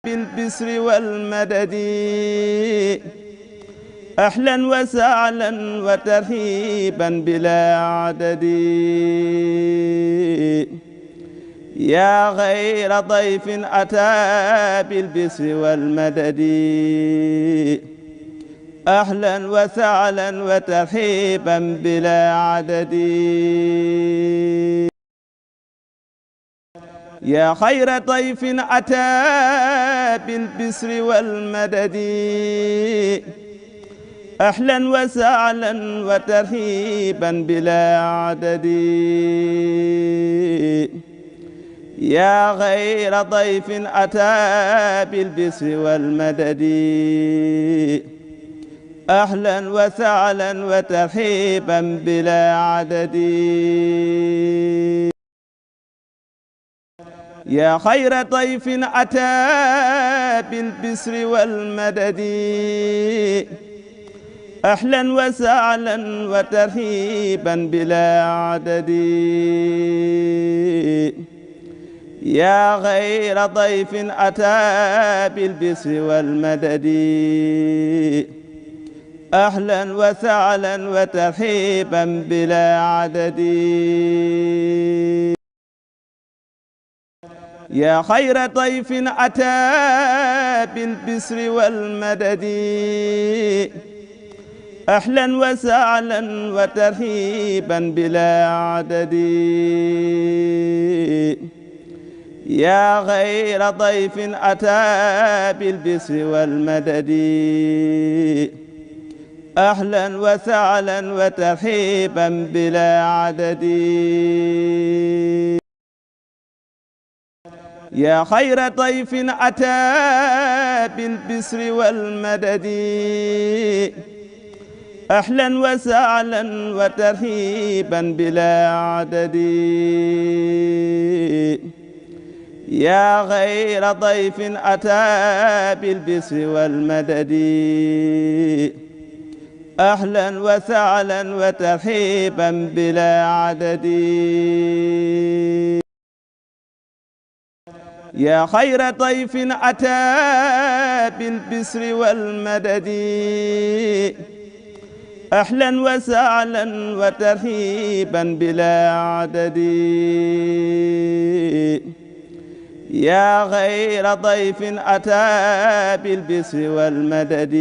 بالبسر والمدد أهلا وسهلا وترحيبا بلا عدد يا غير ضيف أتى بالبسر والمدد أهلا وسهلا وترحيبا بلا عدد يا خير ضيف أتى بالبسر والمدد أهلا وسهلا وترحيبا بلا عدد يا غير ضيف أتى بالبسر والمدد أهلا وسهلا وترحيبا بلا عدد يا خير ضيف أتى بالبسر والمدد أهلا وسهلا وترحيبا بلا عدد يا غير ضيف أتى بالبسر والمدد أهلا وسهلا وترحيبا بلا عدد يا خير ضيف أتى بالبسر والمدد أهلا وسهلا وترحيبا بلا عدد يا غير ضيف أتى بالبسر والمدد أهلا وسهلا وترحيبا بلا عدد يا خير ضيف أتى بالبسر والمدد أهلا وسهلا وترحيبا بلا عدد يا غير ضيف أتى بالبسر والمدد أهلا وسهلا وترحيبا بلا عدد يا خير ضيف أتى بالبسر والمدد أهلا وسهلا وترحيبا بلا عدد يا غير ضيف أتى بالبسر والمدد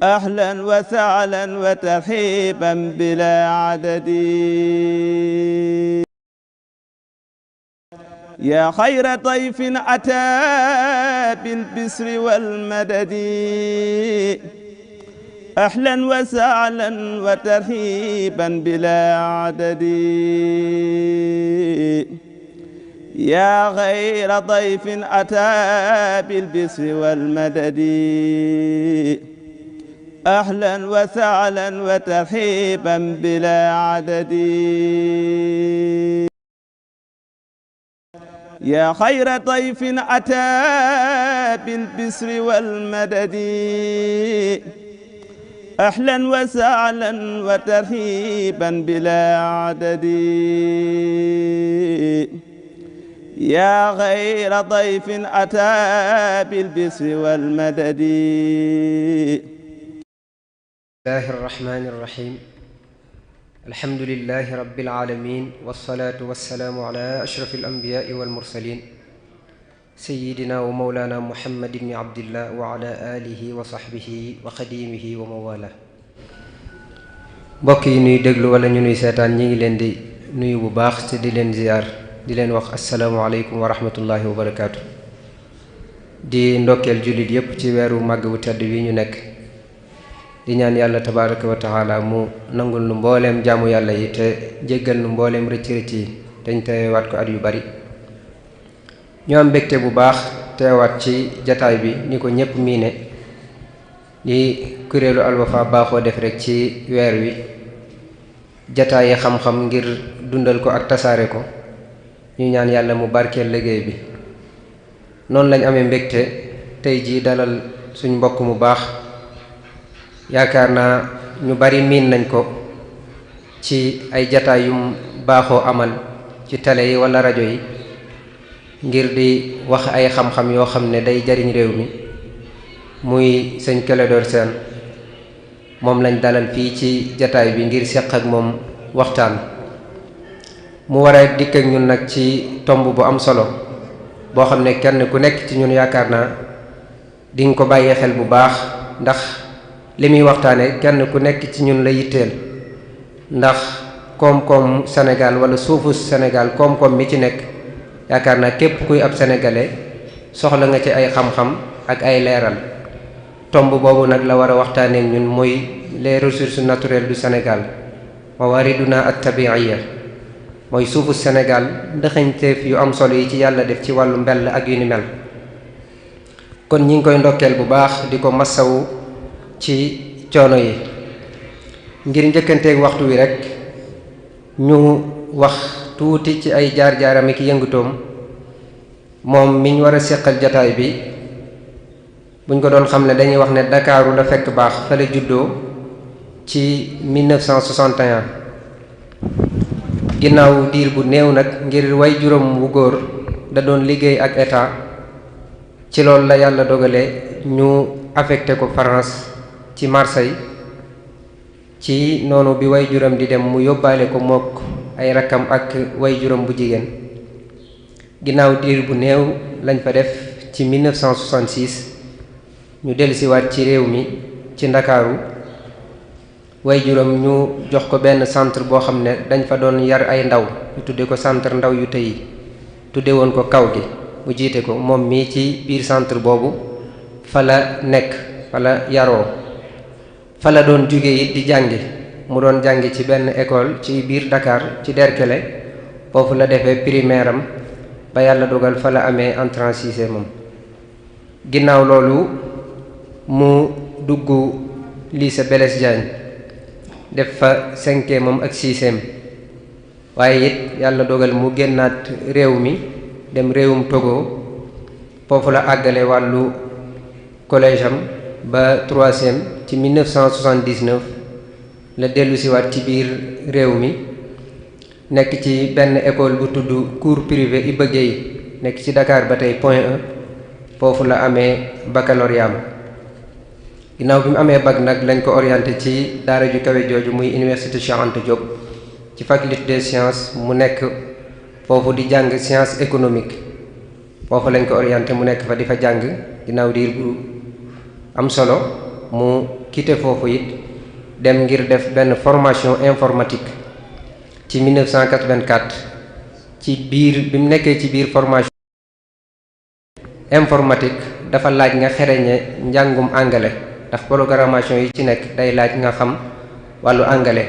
أهلا وسهلا وترحيبا بلا عدد يا خير ضيف أتى بالبسر والمدد أهلا وسهلا وترحيبا بلا عدد يا غير ضيف أتى بالبسر والمدد أهلا وسهلا وترحيبا بلا عدد يا خير ضيف أتى بالبسر والمدد أهلا وسهلا وترحيبا بلا عدد يا غير ضيف أتى بالبسر والمدد الله الرحمن الرحيم الحمد لله رب العالمين والصلاة والسلام على أشرف الأنبياء والمرسلين سيدنا ومولانا محمد بن عبد الله وعلى آله وصحبه وخديمه وموالاه mbokk yi ñuy déglu wala ñu nuy seetaan ñi ngi leen di nuyu bu baax te di leen ziyaar di leen wax asalaamaaleykum wa rahmatullahi wa barakaatu. di ndokkeel jullit yépp ci weeru màgg bu tedd wi ñu nekk di ñaan yàlla tabaraka wa taala mu nangul nu mbooleem jaamu yàlla yi te jéggal nu mbooleem rëcc-rëcc yi dañ teewaat ko at yu bari. ñu am mbégte bu baax teewaat ci jataay bi ni ko ñépp miine di kuréelu Al Wafa baaxoo def rek ci weer wi jataay yi xam-xam ngir dundal ko ak tasaare ko. ñu ñaan yàlla mu barkeel liggéey bi. noonu lañ amee mbégte tey jii dalal suñ mbokk mu baax yaakaar naa ñu bari miin nañ ko ci ay jataay yum baaxoo amal ci télé yi wala rajo yi ngir di wax ay xam-xam yoo xam ne day jariñ réew mi muy sëñ Clédor Sène moom lañ dalal fii ci jataay bi ngir seq ak moom waxtaan mu war a dikk ak ñun nag ci tomb bu am solo boo xam ne kenn ku nekk ci ñun yaakaar naa di nga ko bàyyee xel bu baax ndax li muy waxtaane kenn ku nekk ci ñun la yitteel ndax koom-koom Sénégal wala suufu Sénégal koom-koom mi ci nekk yaakaar naa képp kuy ab sénégalais soxla nga ci ay xam-xam ak ay leeral tomb boobu nag la war a waxtaanee ñun mooy les ressources naturelles du Sénégal mawariduna at-tabi'iyya mooy suufu Sénégal ndëxañteef yu am solo yi ci yàlla def ci wàllu mbell ak yu ni mel kon ñi ngi koy ndokkeel bu baax di ko massawu ci coono yi ngir njëkkanteeg waxtu wi rek ñu wax tuuti ci ay jaar-jaaram ak yëngutoom moom miñ war a seqal jataay bi buñ ko doon xam ne dañuy wax ne Ndakaaru la fekk baax fa la juddoo ci 1961 ginnaaw diir bu néew nag ngir way juróom wu góor da doon liggéey ak état ci loolu la yàlla dogale ñu affecté ko France ci Marseille ci noonu bi way juróom di dem mu yóbbaale ko mook ay rakkam ak way juróom bu jigéen ginnaaw diir bu néew lañ fa def ci 1966 ñu dellusiwaat ci réew mi ci Ndakaaru way juróom ñu jox ko benn centre boo xam ne dañ fa doon yar ay ndaw ñu tudde ko centre ndaw yu tëyi tudde woon ko kaw gi mu jiite ko moom mii ci biir centre boobu fa la nekk fa la yaroo fa la doon jóge it di jàngi mu doon jàngi ci benn école ci biir Dakar ci Derklé foofu la defee primaire am ba yàlla dogal fa la amee entrée en sixième moom ginnaaw loolu mu dugg lycée Blaise Diagne def fa cinquième am ak sixième waaye it yàlla dogal mu génnaat réew mi dem réewum Togo foofu la àggale wàllu collège am ba troisième ci 1979 la dellusiwaat ci biir réew mi nekk ci benn école bu tudd cours privé Iba Guèye nekk ci Dakar ba tey Point E foofu la amee baccalauréat ginnaaw bi mu amee bac nag lañ ko orienté ci daara ju kawe jooju muy université Cheikh Anta Diop ci faculté des sciences mu nekk foofu di jàng science économique foofu lañ ko orienté mu nekk fa di fa jàng ginnaaw diir bu am solo mu quitté foofu it dem ngir def benn formation informatique ci 1984 ci biir bi mu nekkee ci biir formation informatique dafa laaj nga xereñe njàngum anglais ndax programmation yi ci nekk day laaj nga xam wàllu anglais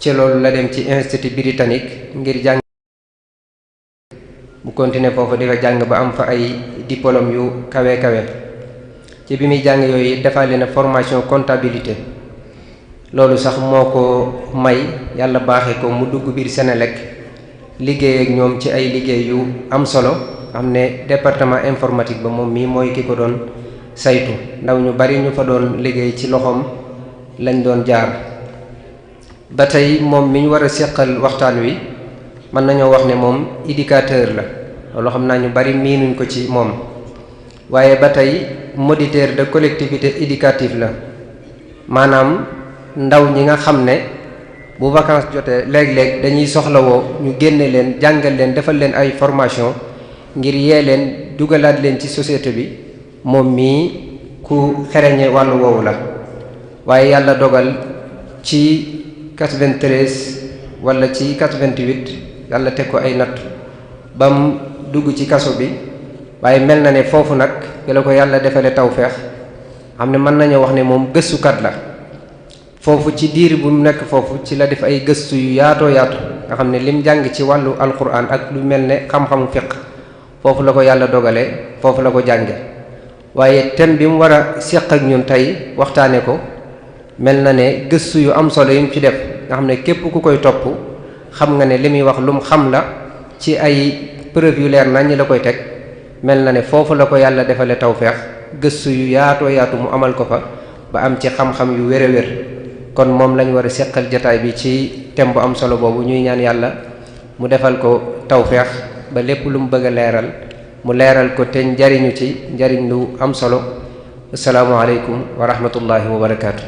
ci loolu la dem ci institut britannique ngir jàng mu continuer foofu di fa jàng ba am fa ay diplôme yu kawe kawe ci bi muy jàng yooyu defaale na formation comptabilité loolu sax moo ko may yàlla baaxe ko mu dugg biir Senelec liggéey ak ñoom ci ay liggéey yu am solo xam ne département informatique ba moom mii mooy ki ko doon saytu ndaw ñu bari ñu fa doon liggéey ci loxoom lañ doon jaar ba tey moom mi ñu war a seqal waxtaan wi mën nañoo wax ne moom éducateur la loolu xam naa ñu bari miinuñ ko ci moom waaye ba tey moniteur de collectivité éducative la maanaam ndaw ñi nga xam ne bu vacances jotee léeg-léeg dañuy soxlawoo ñu génne leen jàngal leen defal leen ay formation ngir yee leen dugalaat leen ci société bi moom mii ku xereñe wàllu woowu la waaye yàlla dogal ci 93 wala ci 88 yàlla teg ko ay natt bam dugg ci kaso bi waaye mel na ne foofu nag fi la ko yàlla defale tawfeex xam ne mën nañoo wax ne moom gëstukat la foofu ci diir bu mu nekk foofu ci la def ay gëstu yu yaatoo yaatu nga xam ne lim jàng ci wàllu alquran ak lu mel ne xam-xamu fiq foofu la ko yàlla dogalee foofu la ko jànge waaye thème bi mu war a seq ak ñun tey waxtaane ko mel na ne gëstu yu am solo yi mu ci def nga xam ne képp ku koy topp xam nga ne li muy wax lu mu xam la ci ay preuve yu leer nañ ñi la koy teg mel na ne foofu la ko yàlla defale tawfeex gëstu yu yaatoo yaatu mu amal ko fa ba am ci xam-xam yu wér a wér kon moom lañ war a seqal jataay bi ci thème bu am solo boobu ñuy ñaan yàlla mu defal ko tawfeex ba lépp lu mu bëgg a leeral mu leeral ko te njariñu ci njariñ lu am solo. assalaamu aleykum wa rahmatullahi wa barakaatu.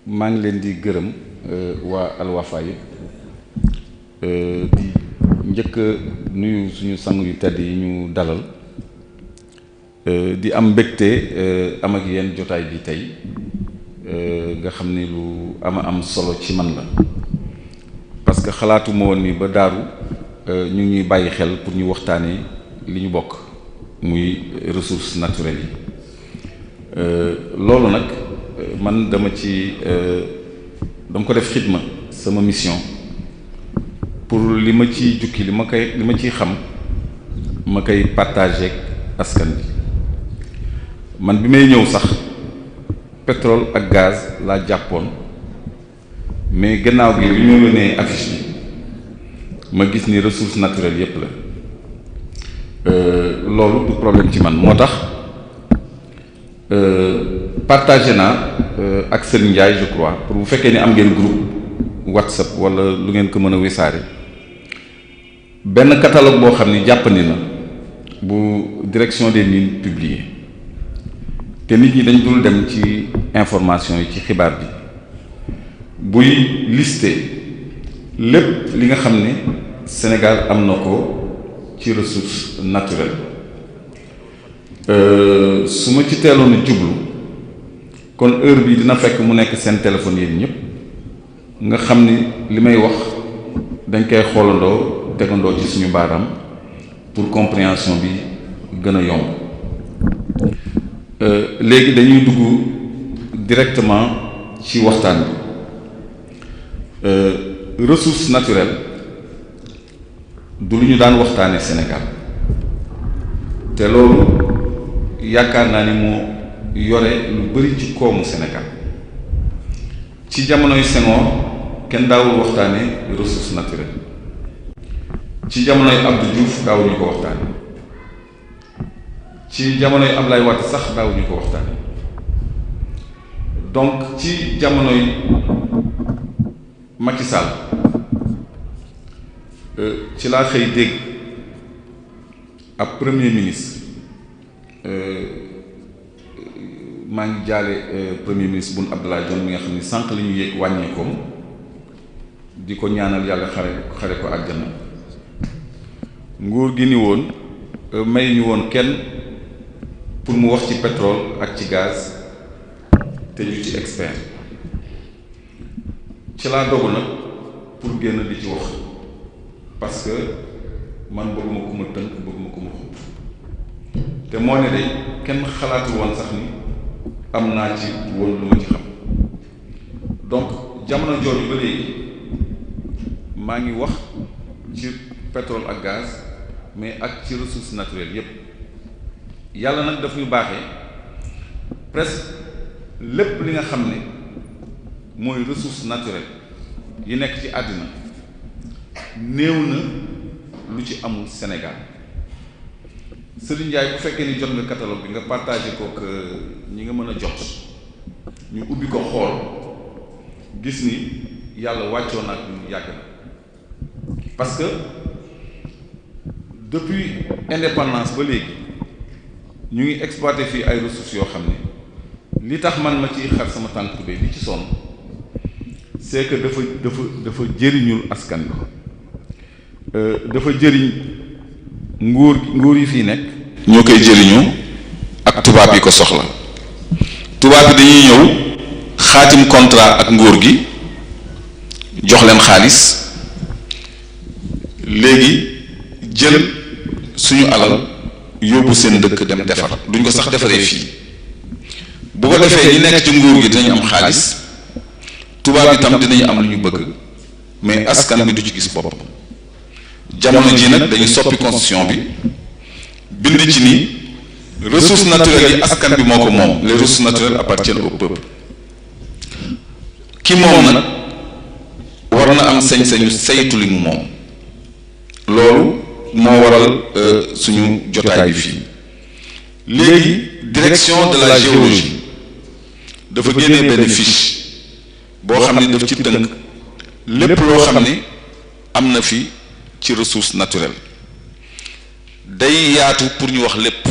maa ngi leen di gërëm waa Al Wafa yi di njëkk nuyu suñu sang yu tedd yi ñu dalal di am mbégte am ak yéen jotaay bi tey nga xam ni lu am solo ci man la parce que xalaatuma woon ni ba daaru ñu ngi ñuy bàyyi xel pour ñu waxtaanee li ñu bokk muy ressources naturelles yi loolu nag man dama ko def xidma sama mission pour li ma ciy jukki li ma ciy xam ma koy partager ak askan bi man bi may ñëw sax pétrole ak gaz laa jàppoon mais gannaaw gi bi ñu yónnee affiche bi ma gis ni ressources naturelles yépp la loolu du problème ci man moo tax partagé naa ak Serigne Ndiaye je crois pour bu fekkee ni am ngeen groupe WhatsApp wala lu ngeen ko mën a wisaare benn catalogue boo xam ni jàppandi na bu direction des mines publié te nit ñi dañ dul dem ci information yi ci xibaar bi buy listé lépp li nga xam ne Sénégal am na ko ci ressources naturelles su ma ci teeloon a jublu kon heure bi dina fekk mu nekk seen téléphone yéen ñëpp nga xam ni li may wax dañ koy xoolandoo tegandoo ci suñu baaraam pour compréhension bi gën a yomb léegi dañuy dugg directement ci waxtaan bi ressources naturelles du lu ñu daan waxtaane Sénégal te loolu yaakaar naa ni moo yore lu bari ci koomu Sénégal ci jamonoy Senghor kenn daawul waxtaane ressources naturelles ci jamonoy Abdou Diouf daawuñu ko waxtaane ci jamonoy Ablaye Wade sax daawuñu ko waxtaane donc ci jamonoy Macky Sall ci laa xëy dégg ab premier ministre maa ngi jaale premier ministre Boun Abdallah Dionne mi nga xam ni sànq la ñu yéeg wàññeekoom di ko ñaanal yàlla xare ko àjjana nguur gi ni woon may ñu woon kenn pour mu wax ci pétrole ak ci gaz te ñu ci expert ci laa dogu nag pour génn di ci wax parce que man bëgguma ku ma tënk bëgguma ku ma xub te moo ne day kenn xalaatu woon sax ni am naa ci woon lu ma ci xam donc jamono jooju ba léegi maa ngi wax ci pétrole ak gaz mais ak ci ressources naturelles yépp yàlla nag daf ñu baaxee presque lépp li nga xam ne mooy ressources naturelles yi nekk ci àddina néew na lu ci amul Sénégal Serigne Ndiaye bu fekkee ni jot nga catalogue bi nga partagé ko ak ñi nga mën a jot ñu ubbi ko xool gis ni yàlla wàccoon ak ñun yàgg na parce que depuis indépendance ba léegi ñu ngi exploité fii ay ressources yoo xam ne li tax man ma ci xar sama tànk tubéy li ci sonn c'est que dafa jëriñul askan bi dafa jëriñ nguur yi fii nekk ñoo koy jëriñoo ak tubaab yi ko soxla tubaab yi dañuy ñëw xaatim contrat ak nguur gi jox leen xaalis léegi jël suñu alal yóbbu seen dëkk dem defar duñ ko sax defaree fii bu ko defee ñi nekk ci nguur gi dinañu am xaalis tubaab itam dinañu am lu ñu bëgg mais askan bi du ci gis bopp. jamono ji nag dañuy soppi constitution bi bind ci ni ressources naturelles yi askan bi moo ko moom les ressources naturelles appartiennent au peuple ki moom nag war na am sañ-sañu saytu li mu moom loolu moo waral suñu jotaay bi fii léegi direction de la géologie dafa génnee benn fiche boo xam ne daf ci tënk lépp loo xam ne am na fi ci ressource naturelle day yaatu pour ñu wax lépp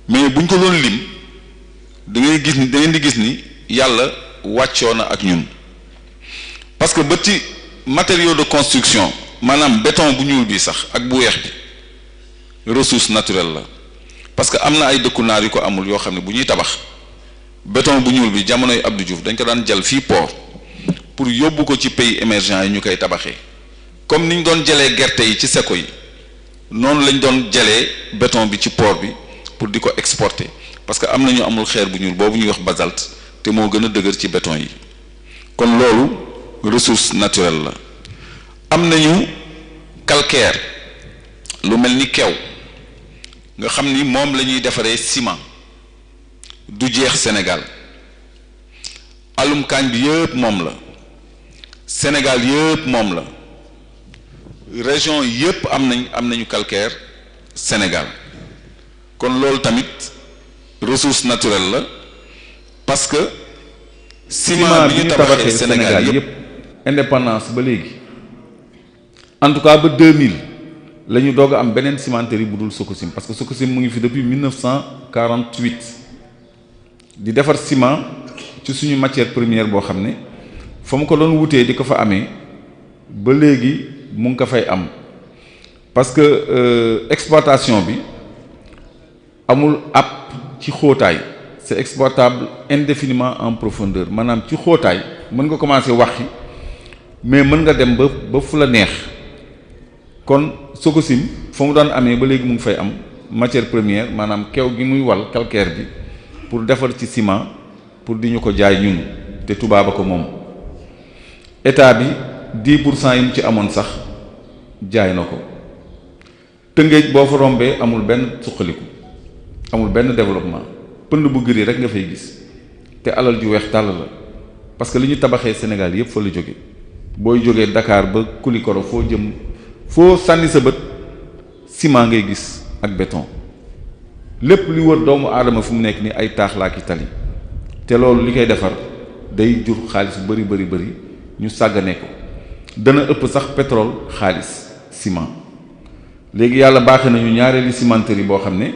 mais buñ ko doon lim da ngeen di gis ni yàlla wàccoo na ak ñun parce que ba ci matériaux de construction maanaam béton bu ñuul bi sax ak bu weex bi ressource naturelle la parce que am na ay dëkku naar yu ko amul yoo xam ne bu ñuy tabax béton bu ñuul bi jamonoy Abdou Diouf dañ ko daan jël fii port pour yóbbu ko ci pays émergents yi ñu koy tabaxee comme ni ñu doon jëlee gerte yi ci seko yi noonu lañ doon jëlee béton bi ci port bi pour di ko exporter parce que am na ñu amul xeer bu ñuul boobu ñuy wax basalte te moo gën a dëgër ci béton yi kon loolu ressource naturelle la. am nañu calcaire lu mel ni kew nga xam ni moom la ñuy defaree ciment du jeex Sénégal alum kaañ bi yëpp moom la Sénégal yëpp moom la région yëpp am nañu calcaire Sénégal kon loolu tamit ressource naturelle la parce que ciment bi ñu tabaxee Sénégal yëpp indépendance ba léegi en tout cas ba 2000 la ñu doog a am beneen cimenterie bu dul Sococim parce que Sococim mu ngi fi depuis 1948 di defar ciment ci suñu matière première boo xam ne fa mu ko doon wutee di ko fa amee ba léegi mu ngi ko fay am parce que exploitation bi amul app ci xóotaay c'est exploitable indéfiniment en profondeur maanaam ci xóotaay mën nga commencer waxi mais mën nga dem ba fu la neex kon Sococim fa mu daan amee ba léegi mu ngi fay am matière première maanaam kew gi muy wal calcaire bi pour defar ci ciment pour di ñu ko jaay ñun te tubaab a ko moom état bi 10% yi mu ci amoon sax jaay na ko Tëngéej boo fa rombee amul benn suqaliku amul benn développement pënd bu gëri rek nga fay gis te alal ju weex tàll la parce que li ñu tabaxee Sénégal yépp fa la jóge booy jógee Dakar ba Kulikoro foo jëm foo sànni sa bët ciment ngay gis ak béton lépp li wër doomu aadama fu mu nekk ni ay taax laa ki tali te loolu li koy defar day jur xaalis bu bari ñu sàggane ko dana ëpp sax pétrole xaalis ciment léegi yàlla baaxee nañu ñaareeli cimenterie boo xam ne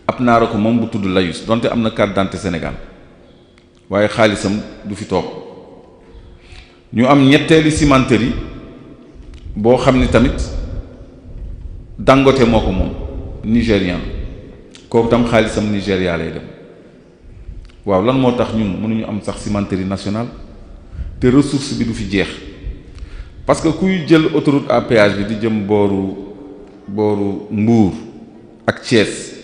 ab naara ko moom bu tudd Layus donte am na carte d'identité Sénégal waaye xaalisam du fi toog ñu am ñetteeli cimenterie boo xam ne tamit Dangote moo ko moom nigérian kooku tam xaalisam Nigéria lay dem waaw lan moo tax ñun mënuñu am sax cimenterie nationale te ressource bi du fi jeex parce que kuy jël autoroute à péage bi di jëm booru Mbour ak Thiès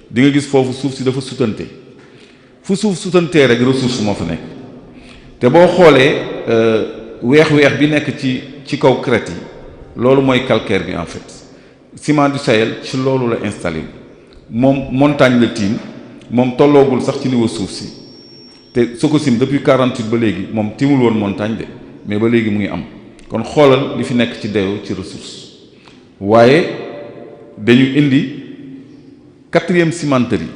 di nga gis foofu suuf si dafa sutante fu suuf sutantee rek ressource moo fa nekk te boo xoolee weex-weex bi nekk ci kaw crête yi loolu mooy calcaire bi en fait ciment du Sahel ci loolu la installé moom montagne la tiim moom tolloogul sax ci niveau suuf si te Sococim depuis 48 ba léegi moom tiimul woon montagne de mais ba léegi mu ngi am kon xoolal li fi nekk ci dayoo ci ressource waaye dañu indi 4e cimenterie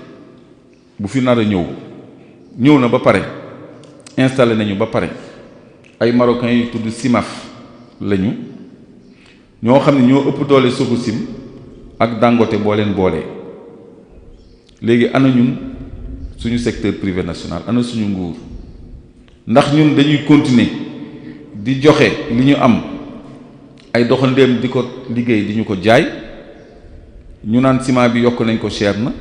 bu fi nar a ñëw na ba pare installé nañu ba pare ay marocains yu tudd Cimaf lañu ñoo xam ne ñoo ëpp doole Sococim ak Dangote boo leen boolee léegi ana ñun suñu secteur privé national ana suñu nguur ndax ñun dañuy continuer di joxe li ñu am ay doxandéem di ko liggéey di ñu ko jaay ñu naan ciment bi yokk nañ ko cher na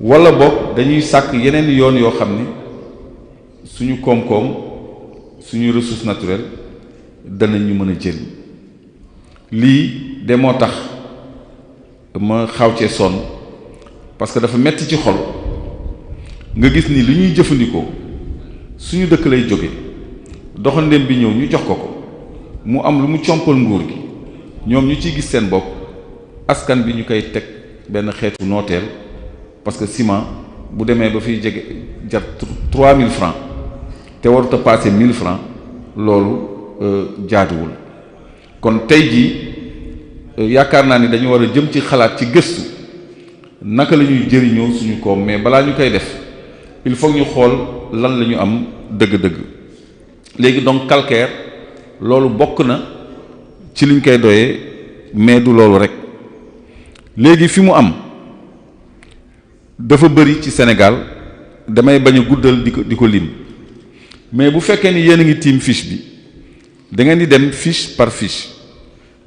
wala boog dañuy sàkk yeneen yoon yoo xam ne suñu koom-koom suñu ressource naturelle danañ ñu mën a jëriñ. lii de moo tax ma xaw cee sonn parce que dafa metti ci xol nga gis ni li ñuy jëfandikoo suñu dëkk lay jóge doxandéem bi ñëw ñu jox ko mu am lu mu compal nguur gi ñoom ñu ciy gis seen bopp askan bi ñu koy teg benn xeetu nooteel parce que ciment bu demee ba fiy jege jar 3000 francs te warut a passé 1000 francs loolu jaaduwul. kon tey jii yaakaar naa ni dañu war a jëm ci xalaat ci gëstu naka la ñuy jëriñoo suñu koom mais balaa ñu koy def il faut ñu xool lan la ñu am dëgg-dëgg. léegi donc calcaire loolu bokk na ci liñ koy doyee mais du loolu rek léegi fi mu am dafa bëri ci Sénégal damay bañ a guddal di ko lim mais bu fekkee ni yéen a ngi tiim fiche bi da ngeen di dem fiche par fiche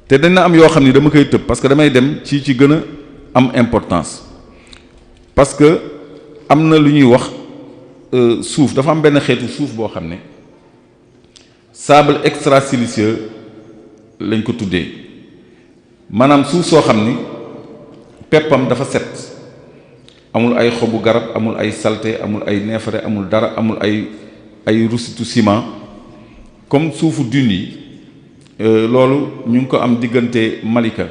te dana am yoo xam ni dama koy tëb parce que damay dem ci gën a am importance parce que am na lu ñuy wax suuf dafa am benn xeetu suuf boo xam ne sable extra-siliceux lañ ko tuddee maanaam suuf soo xam ni peppam dafa set amul ay xobu garab amul ay saleté amul ay neefare amul dara amul ay rusitu ciment comme suufu dune yi loolu ñu ngi ko am diggante Malika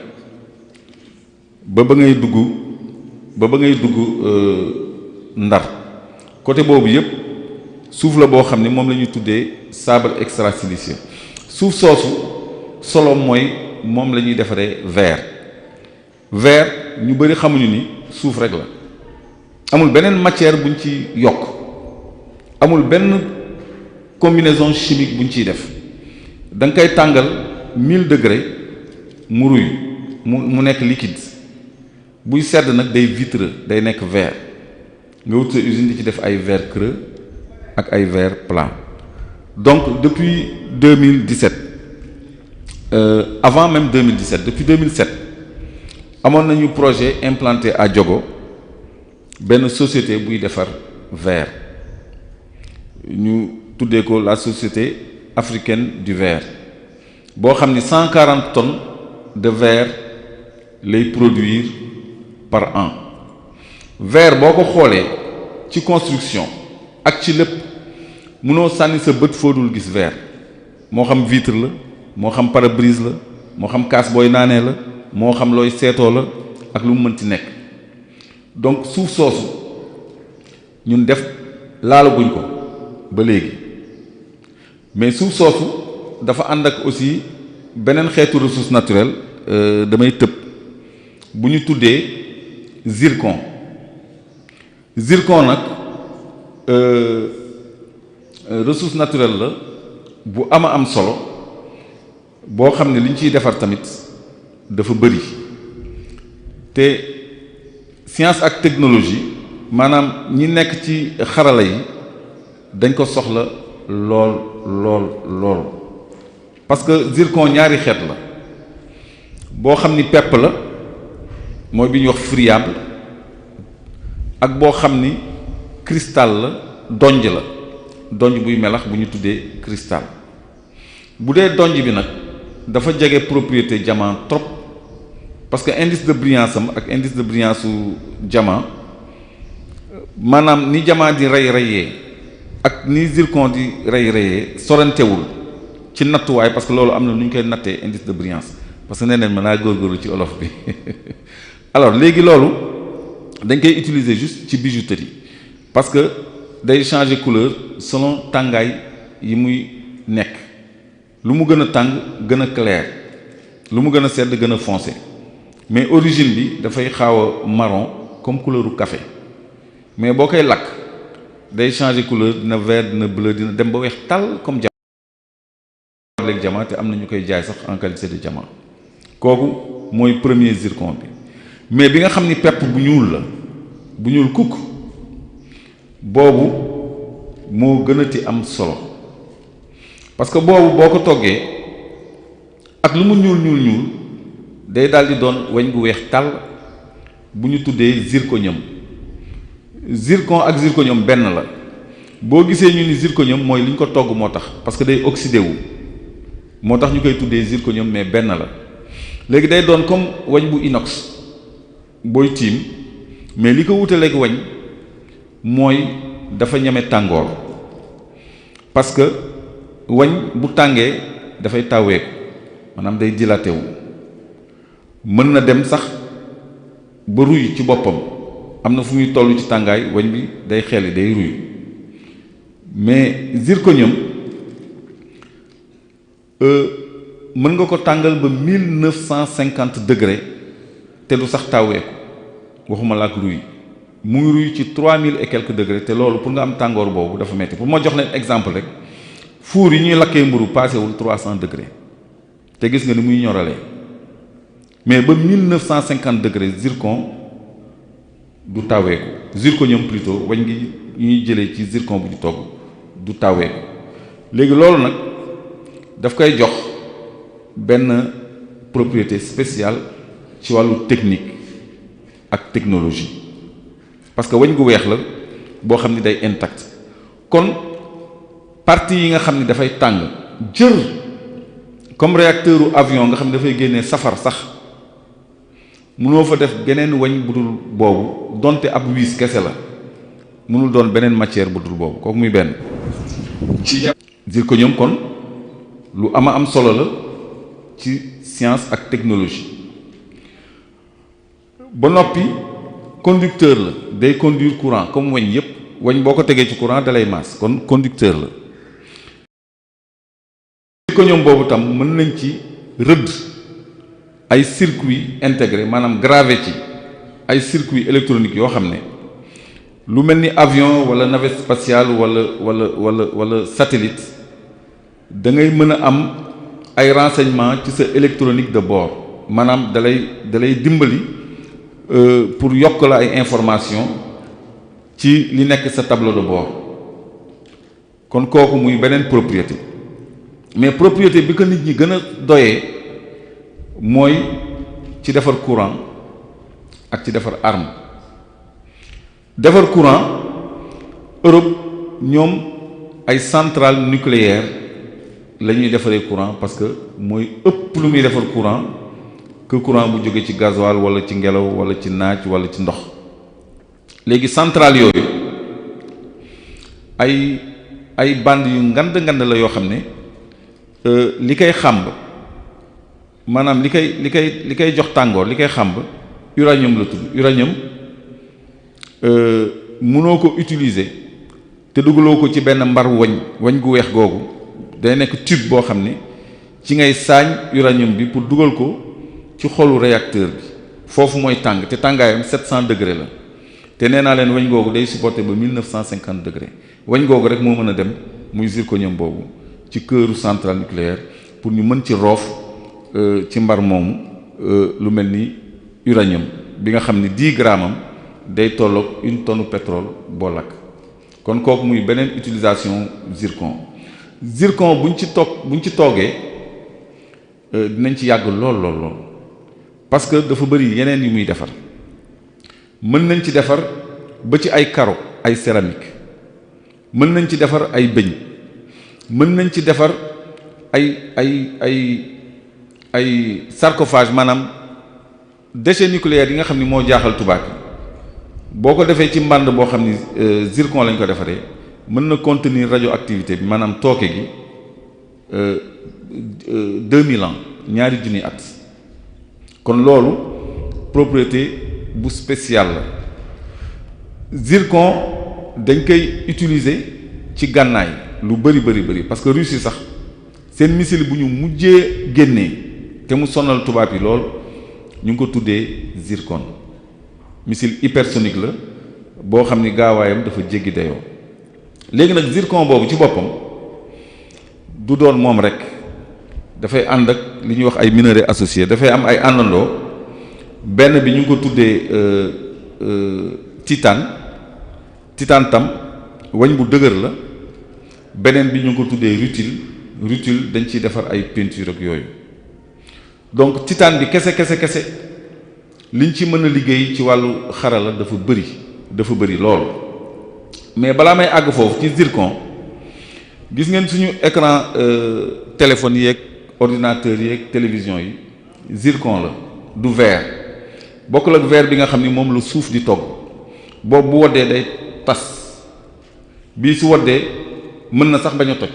ba ngay dugg Ndar côté boobu yépp suuf la boo xam ne moom la ñuy tuddee sable extra-siliceux suuf soosu solo mooy moom la ñuy defaree verre ñu bari xamuñu ni suuf rek la amul beneen matière buñ ci yokk amul benn combinaison chimique buñ ciy def da nga koy tàngal 1000 degrés mu ruy mu nekk liquide buy sedd nag day vitreux day nekk verre nga wut sa usine di ci def ay verre creux ak ay verre plat donc depuis 2017 avant même 2017 depuis 2007 amoon nañu projet implanté à Diogo benn société buy defar verre ñu tuddee ko la société africaine du verre boo xam ni 140 tonnes de verre lay produire par an verre boo ko xoolee ci construction ak ci lépp mënoo sànni sa bët foo dul gis verre moo xam vitre la moo xam pare-brise la moo xam kaas booy naanee la moo xam looy seetoo la ak lu mu mënti nekk donc suuf soosu ñun def laalaguñ ko ba léegi mais suuf soosu dafa ànd ak aussi beneen xeetu ressource naturelle damay tëb bu ñu tuddee zircon nag ressource naturelle la bu am solo boo xam ne li ñu ciy defar tamit dafa bëri te science ak technologie maanaam ñi nekk ci xarala yi dañ ko soxla lool parce que zircon ñaari xeet la boo xam ni pepp la mooy bi ñuy wax friable ak boo xam ni cristal la donj buy melax bu ñu tuddee cristal bu dee donj bi nag dafa jege propriété diamant trop parce que indice de brillance am ak indice de brillance su diamant maanaam ni diamant di reyee ak ni zircon di reyee sorantewul ci nattuwaay parce que loolu am na nu ñu koy nattee indice de brillance parce que nee neen mën naa góorgóorlu ci olof bi alors léegi loolu dañ koy utiliser juste ci bijouterie parce que day changer couleur selon tàngaay yi muy nekk lu mu gën a tàng gën a clair lu mu gën a sedd gën a foncé mais origine bi dafay xaaw a marron comme couleuru café mais boo koy lakk day changer couleur dina vert dina bleu dina dem ba weex tàll comme diamant léegi diamant te am na ñu koy jaay sax en qualité de diamant kooku mooy premier zircon bi mais bi nga xam ni pepp bu ñuul la bu ñuul kukk boobu moo gënati am solo parce que boobu boo ko toggee ak lu mu ñuul day daldi doon weñ gu weex tàll bu ñu tuddee zirconium zircon ak zirconium benn la boo gisee ñu ni zirconium mooy li ñu ko togg moo tax parce que day oxydé wu moo tax ñu koy tuddee zirconium mais benn la léegi day doon comme wañ bu inox booy tiim mais li ko wutaleeg wañ mooy dafa ñeme tàngoor parce que wañ bu tàngee dafay tàwweeku maanaam day dilaté wu mën na dem sax ba ruy ci boppam am na fu muy toll ci tàngaay wañ bi day xeli day ruy mais zirconium mën nga ko tàngal ba 1950 degré te du sax tàwweeku waxuma la ak ruy mu ngi ruy ci 3000 et quelques degrés te loolu pour nga am tàngoor boobu dafa metti pour ma jox leen exemple rek four yi ñuy lakkee mburu paasewul 300 degrés te gis nga ni muy ñoralee mais ba 1950 degrés zircon du tàwweeku zirconium plutôt wañ gi ñuy jëlee ci zircon bu ñu togg du tàwweeku léegi loolu nag daf koy jox benn propriété spéciale ci wàllu technique ak technologie parce que wañ gu weex la boo xam ni day intact kon partie yi nga xam ni dafay tàng jër comme réacteur u avion nga xam ne dafay génnee safar sax mënoo fa def geneen wañ bu dul boobu donte ab wiis kese la mënul doon beneen matière bu dul boobu kooku muy benn ci zirconium kon lu am solo la ci science ak technologie ba noppi conducteur la day conduire courant comme wañ yépp wañ boo ko tegee ci courant dalay maas kon conducteur la zirconium boobu tam mën nañ ci rëdd ay circuit intégré maanaam gravé ci ay circuit électronique yoo xam ne lu mel ni avion wala navette spatiale wala satellite da ngay mën a am ay renseignements ci sa électronique de bord maanaam dalay dimbali pour yokk la ay information ci li nekk sa tableau de bord kon kooku muy beneen propriété mais propriété bi ko nit ñi gën a doyee mooy ci defar courant ak ci defar arme defar courant Europe ñoom ay centrale nucléaire la ñuy defaree courant parce que mooy ëpp lu muy defar courant que courant bu jóge ci gasoil wala ci ngelaw wala ci naaj wala ci ndox léegi centrale yooyu ay bande yu ngand la yoo xam ne li koy xàmb maanaam li koy jox tàngoor li koy xàmb uranium la tudd uranium mënoo ko utiliser te dugaloo ko ci benn mbar wañ gu weex googu day nekk tube boo xam ne ci ngay saañ uranium bi pour dugal ko ci xolu réacteur bi foofu mooy tàng te tàngaayam 700 degrés la te nee naa leen wañ googu day supporter ba 1950 degrés wañ googu rek moo mën a dem muy zirconium boobu ci cœuru centrale nucléaire pour ñu mën ci roof ci mbar moomu lu mel ni uranium bi nga xam ni 10 grammes am day tolloog 1 tonne pétrole boo lakk kon kooku muy beneen utilisation zircon buñ ci toogee dinañ ci yàgg lool parce que dafa bari yeneen yu muy defar mën nañ ci defar ba ci ay carreau ay céramique mën nañ ci defar ay bëñ mën nañ ci defar ay sarcophage maanaam déchets nucléaires yi nga xam ni moo jaaxal tubaab yi boo ko defee ci mbànd boo xam ni zircon lañ ko defaree mën na contenir radioactivité bi maanaam tooke gi 2000 ans ñaari junni at kon loolu propriété bu spéciale la zircon dañ koy utiliser ci gànnaay lu bari parce que Russie sax seen missile bu ñu mujjee génnee te mu sonal tubaab yi lool ñu ngi ko tuddee zircon missile hypersonique la boo xam ni gaawaayam dafa jéggi dayoo léegi nag zircon boobu ci boppam du doon moom rek dafay ànd ak li ñuy wax ay minerais associés dafay am ay àndandoo benn bi ñu ngi ko tuddee titane tam wañ bu dëgër la beneen bi ñu ngi ko tuddee rutile dañ ciy defar ay peinture ak yooyu donc titane bi kese liñ ci mën a liggéey ci wàllu xarala dafa bëri lool mais balaa may àgg foofu ci zircon gis ngeen suñu écran téléphone yeeg ordinateur yeeg télévision yi zircon la du verre bokkul ak verre bi nga xam ni moom la suuf di togg boobu bu woddee day tas bii su woddee mën na sax bañ a toj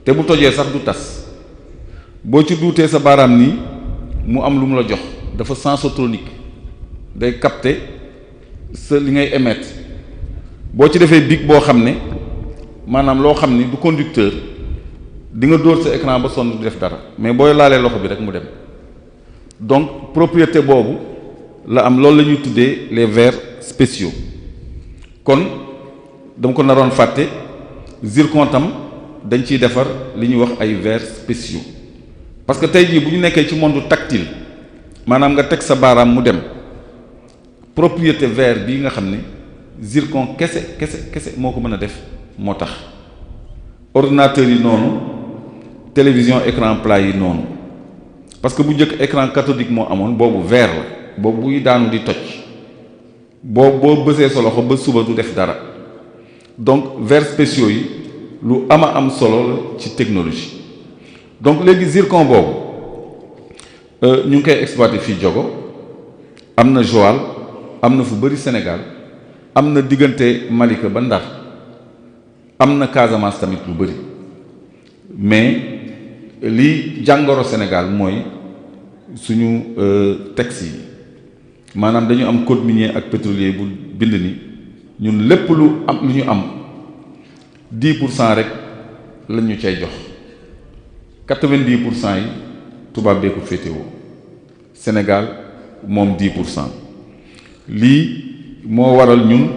te bu tojee sax du tas boo ci duutee sa baaraam nii mu am lu mu la jox dafa sensotronique day capter sa li ngay émettre boo ci defee bic boo xam ne maanaam loo xam ni du conducteur di nga dóor sa écran ba sonn du def dara mais booy laalee loxo bi rek mu dem donc propriété boobu la am loolu la ñuy tuddee les verres spéciaux kon dama ko naroon fàtte zircon tam dañ ciy defar li ñuy wax ay verres spéciaux parce que tey jii bu ñu nekkee ci monde tactile maanaam nga teg sa baaraam mu dem propriété verre bii nga xam ne zircon kese moo ko mën a def moo tax ordinateur yi noonu télévision écran plat yi noonu parce que bu njëkk écran cathodique moo amoon boobu verre la boobu buy daanu di toj boo bësee sa loxo ba suba du def dara donc verres spéciaux yi lu am solo la ci technologie donc léegi zircon boobu ñu ngi koy exploiter fii Diogo am na Joal am na fu bari Sénégal am na diggante Malika ba Ndar am na Casamance tamit lu bari mais li jàngoro Sénégal mooy suñu texte yi maanaam dañu am code minier ak pétrolier bu bind ni ñun lépp lu ñu am 10% rek lañ ñu cay jox 90% yi tubaab bee ko féetewoo Sénégal moom 10%. lii moo waral ñun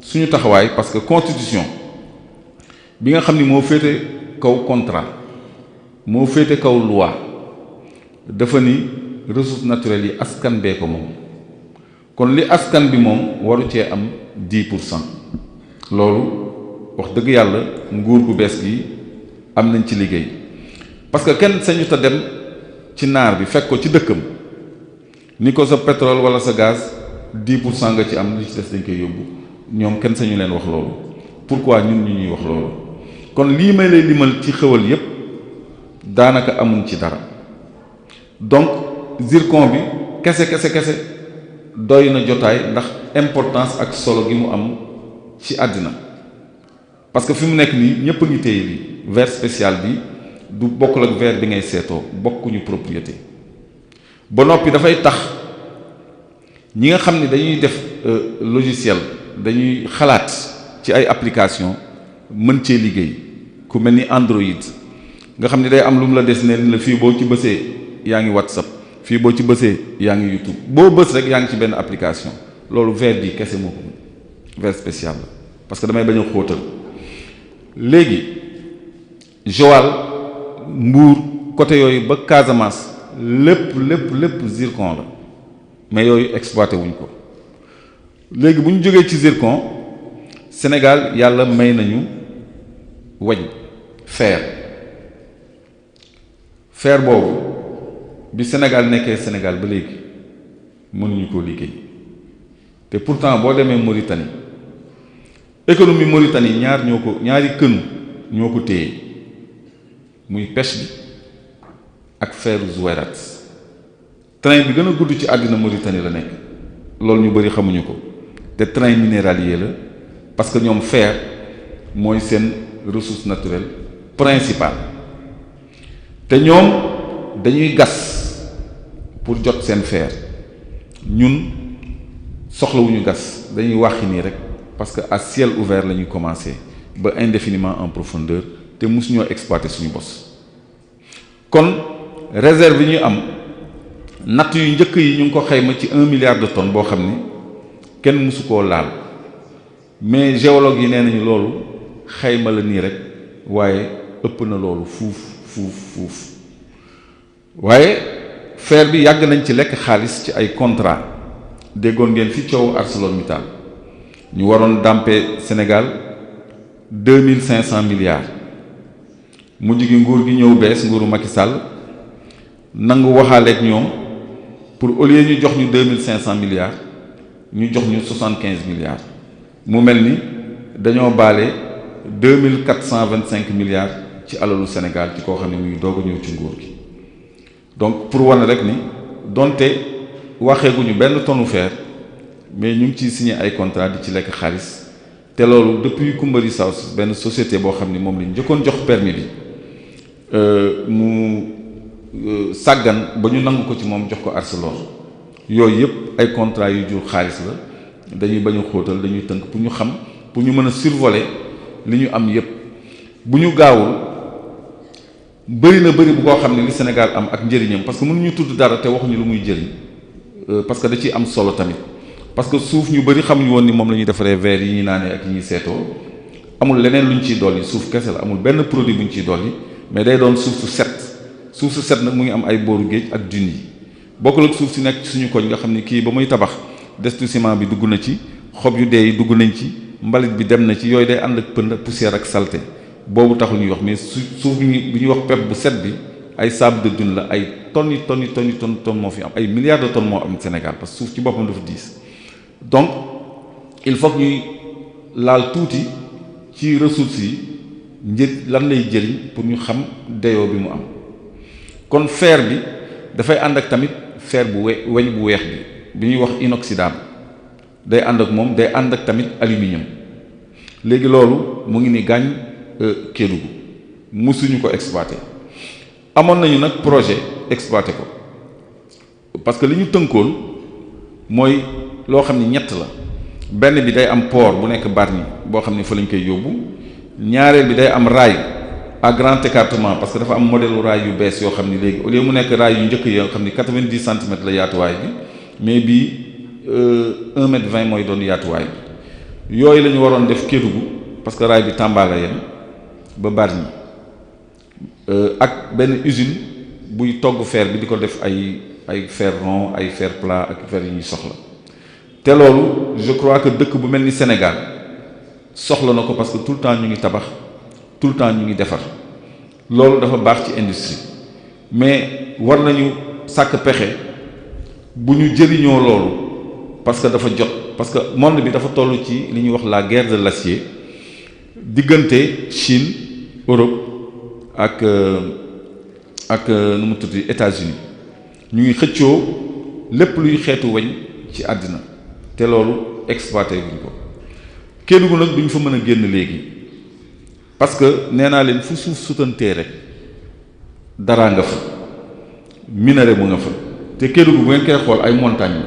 suñu taxawaay parce que constitution bi nga xam ni moo féete kaw contrat moo féete kaw loi dafa ni ressources naturelles yi askan bee ko moom kon li askan bi moom waru cee am 10%. loolu wax dëgg yàlla nguur gu bees gi am nañ ci liggéey parce que kenn sañu ta dem ci naar bi fekk ko ci dëkkam ni ko sa pétrole wala sa gaz 10% nga ci am li ci des dañ koy yóbbu ñoom kenn sañu leen wax loolu pourquoi ñun ñu ñuy wax loolu kon lii may lay limal ci xewal yépp daanaka amuñ ci dara donc zircon bi kese doy na jotaay ndax importance ak solo gi mu am ci àddina parce que fi mu nekk nii ñépp a ngi téye li verre spécial bi du bokkul ak verre bi ngay seetoo bokkuñu propriété ba noppi dafay tax ñi nga xam ne dañuy def logiciel dañuy xalaat ci ay application mën cee liggéey ku mel ni Android nga xam ne day am lu mu la dessiné la fii boo ci bësee yaa ngi WhatsApp fii boo ci bësee yaa ngi YouTube boo bës rek yaa ngi ci benn application loolu verre bi kese moo ko mën verre spécial la parce que damay bañ a xóotal léegi Joal Mbour côté yooyu ba Casamance lépp zircon la mais yooyu exploité wuñ ko léegi bu ñu jógee ci zircon Sénégal yàlla may nañu wañ fer boobu bi Sénégal nekkee Sénégal ba léegi mënuñu koo liggéey te pourtant boo demee Mauritanie économie Mauritanie ñaari kënu ñoo ko téye muy pêche bi ak feeru Zouérat train bi gën a gudd ci àddina Mauritanie la nekk loolu ñu bari xamuñu ko te train minéralier la parce que ñoom fer mooy seen ressource naturelle principale te ñoom dañuy gas pour jot seen fer ñun soxlawuñu gas dañuy waxi nii rek parce que à ciel ouvert la ñuy commencer ba indéfiniment en profondeur te mosuñoo exploiter suñu bos kon réserve yi ñu am natt yu njëkk yi ñu ngi ko xayma ci 1 milliard de tonnes boo xam ni kenn mosu koo laal mais géologue yi nee nañu loolu xayma la nii rek waaye ëpp na loolu fuuf waaye fer bi yàgg nañ ci lekk xaalis ci ay contrat déggoon ngeen fi coow ArcelorMittal ñu waroon dàmpe Sénégal 2500 milliards mujj gi nguur gi ñëw bees nguuru Macky Sall nangu waxaaleeg ñoom pour au lieu ñu jox ñu 2500 milliards ñu jox ñu 75 milliards mu mel ni dañoo baale 2425 milliards ci alalu Sénégal ci koo xam ne muy doog a ñëw ci nguur gi. donc pour wane rek ni donte waxeeguñu benn tonne fer mais ñu ngi ciy signé ay contrat di ci lekk xaalis te loolu depuis Kumbari South benn société boo xam ni moom lañ njëkkoon jox permis bi mu sàggan ba ñu nangu ko ci moom jox ko Arcelor yooyu yëpp ay contrat yu jur xaalis la dañuy bañ a xóotal dañuy tënk pour ñu xam pour ñu mën a survoler li ñu am yëpp bu ñu gaawul bëri na bëri bu koo xam ne li Sénégal am ak njëriñam parce que mënuñu tudd dara te waxuñu lu muy jëriñ parce que da ciy am solo tamit parce que suuf ñu bëri xamuñu woon ni moom la ñuy defaree verre yi ñuy naanee ak yi ñuy seetoo amul leneen lu ñu ciy dolli suuf kese la amul benn produit bu ñu ciy dolli mais day doon suuf su set nag mu ngi am ay booru géej ak dune yi bokkul ak suuf si nekk ci suñu koñ nga xam ni kii ba muy tabax destu ciment bi dugg na ci xob yu dee yi dugg nañ ci mbalit bi dem na ci yooyu day ànd ak pënd poussière ak saleté boobu taxul ñuy wax mais suuf bi ñuy wax pepp bu set bi ay sable de dune la ay tonnes moo fi am ay milliards de tonnes moo am Sénégal parce que suuf ci boppam dafa diis donc il faut que ñuy laal tuuti ci ressources yi lan lay jëriñ pour ñu xam dayoo bi mu am kon fer bi dafay ànd ak tamit fer bu weñ bu weex bi ñuy wax inoxydable day ànd ak moom day ànd ak tamit aluminium léegi loolu mu ngi ni gaañ Kédougou musuñu ko exploité amoon nañu nag projet exploité ko parce que li ñu tënkoon mooy loo xam ni ñett la benn bi day am port bu nekk Bargny boo xam ni fa lañ koy yóbbu ñaareel bi day am rail à grand écartement parce que dafa am modèle rail yu bees yoo xam ni léegi au lieu mu nekk rail yu njëkk yoo xam ni 90 centimètres la yaatuwaay bi mais bii 1 mètre 20 mooy doon yaatuwaay bi yooyu la ñu waroon def Kédougou parce que rail bi Tamba la yem ba Bargny ak benn usine buy togg fer bi di ko def ay fer rond ay fer plat ak fer yi ñuy soxla te loolu je crois que dëkk bu mel ni Sénégal soxla na ko parce que tout le temps ñu ngi tabax tout le temps ñu ngi defar loolu dafa baax ci industrie mais war nañu sàkk pexe bu ñu jëriñoo loolu parce que dafa jot parce que monde bi dafa toll ci li ñuy wax la guerre de l'acier diggante Chine Europe ak nu mu tuddi États-Unis ñu ngi xëccoo lépp luy xeetu weñ ci àddina te loolu exploité wuñ ko Kédougou nag duñ fa mën a génn léegi parce que nee naa leen fu suuf sutantee rek dara nga fa minerai mu nga fa te Kédougou bu ngeen koy xool ay montagnes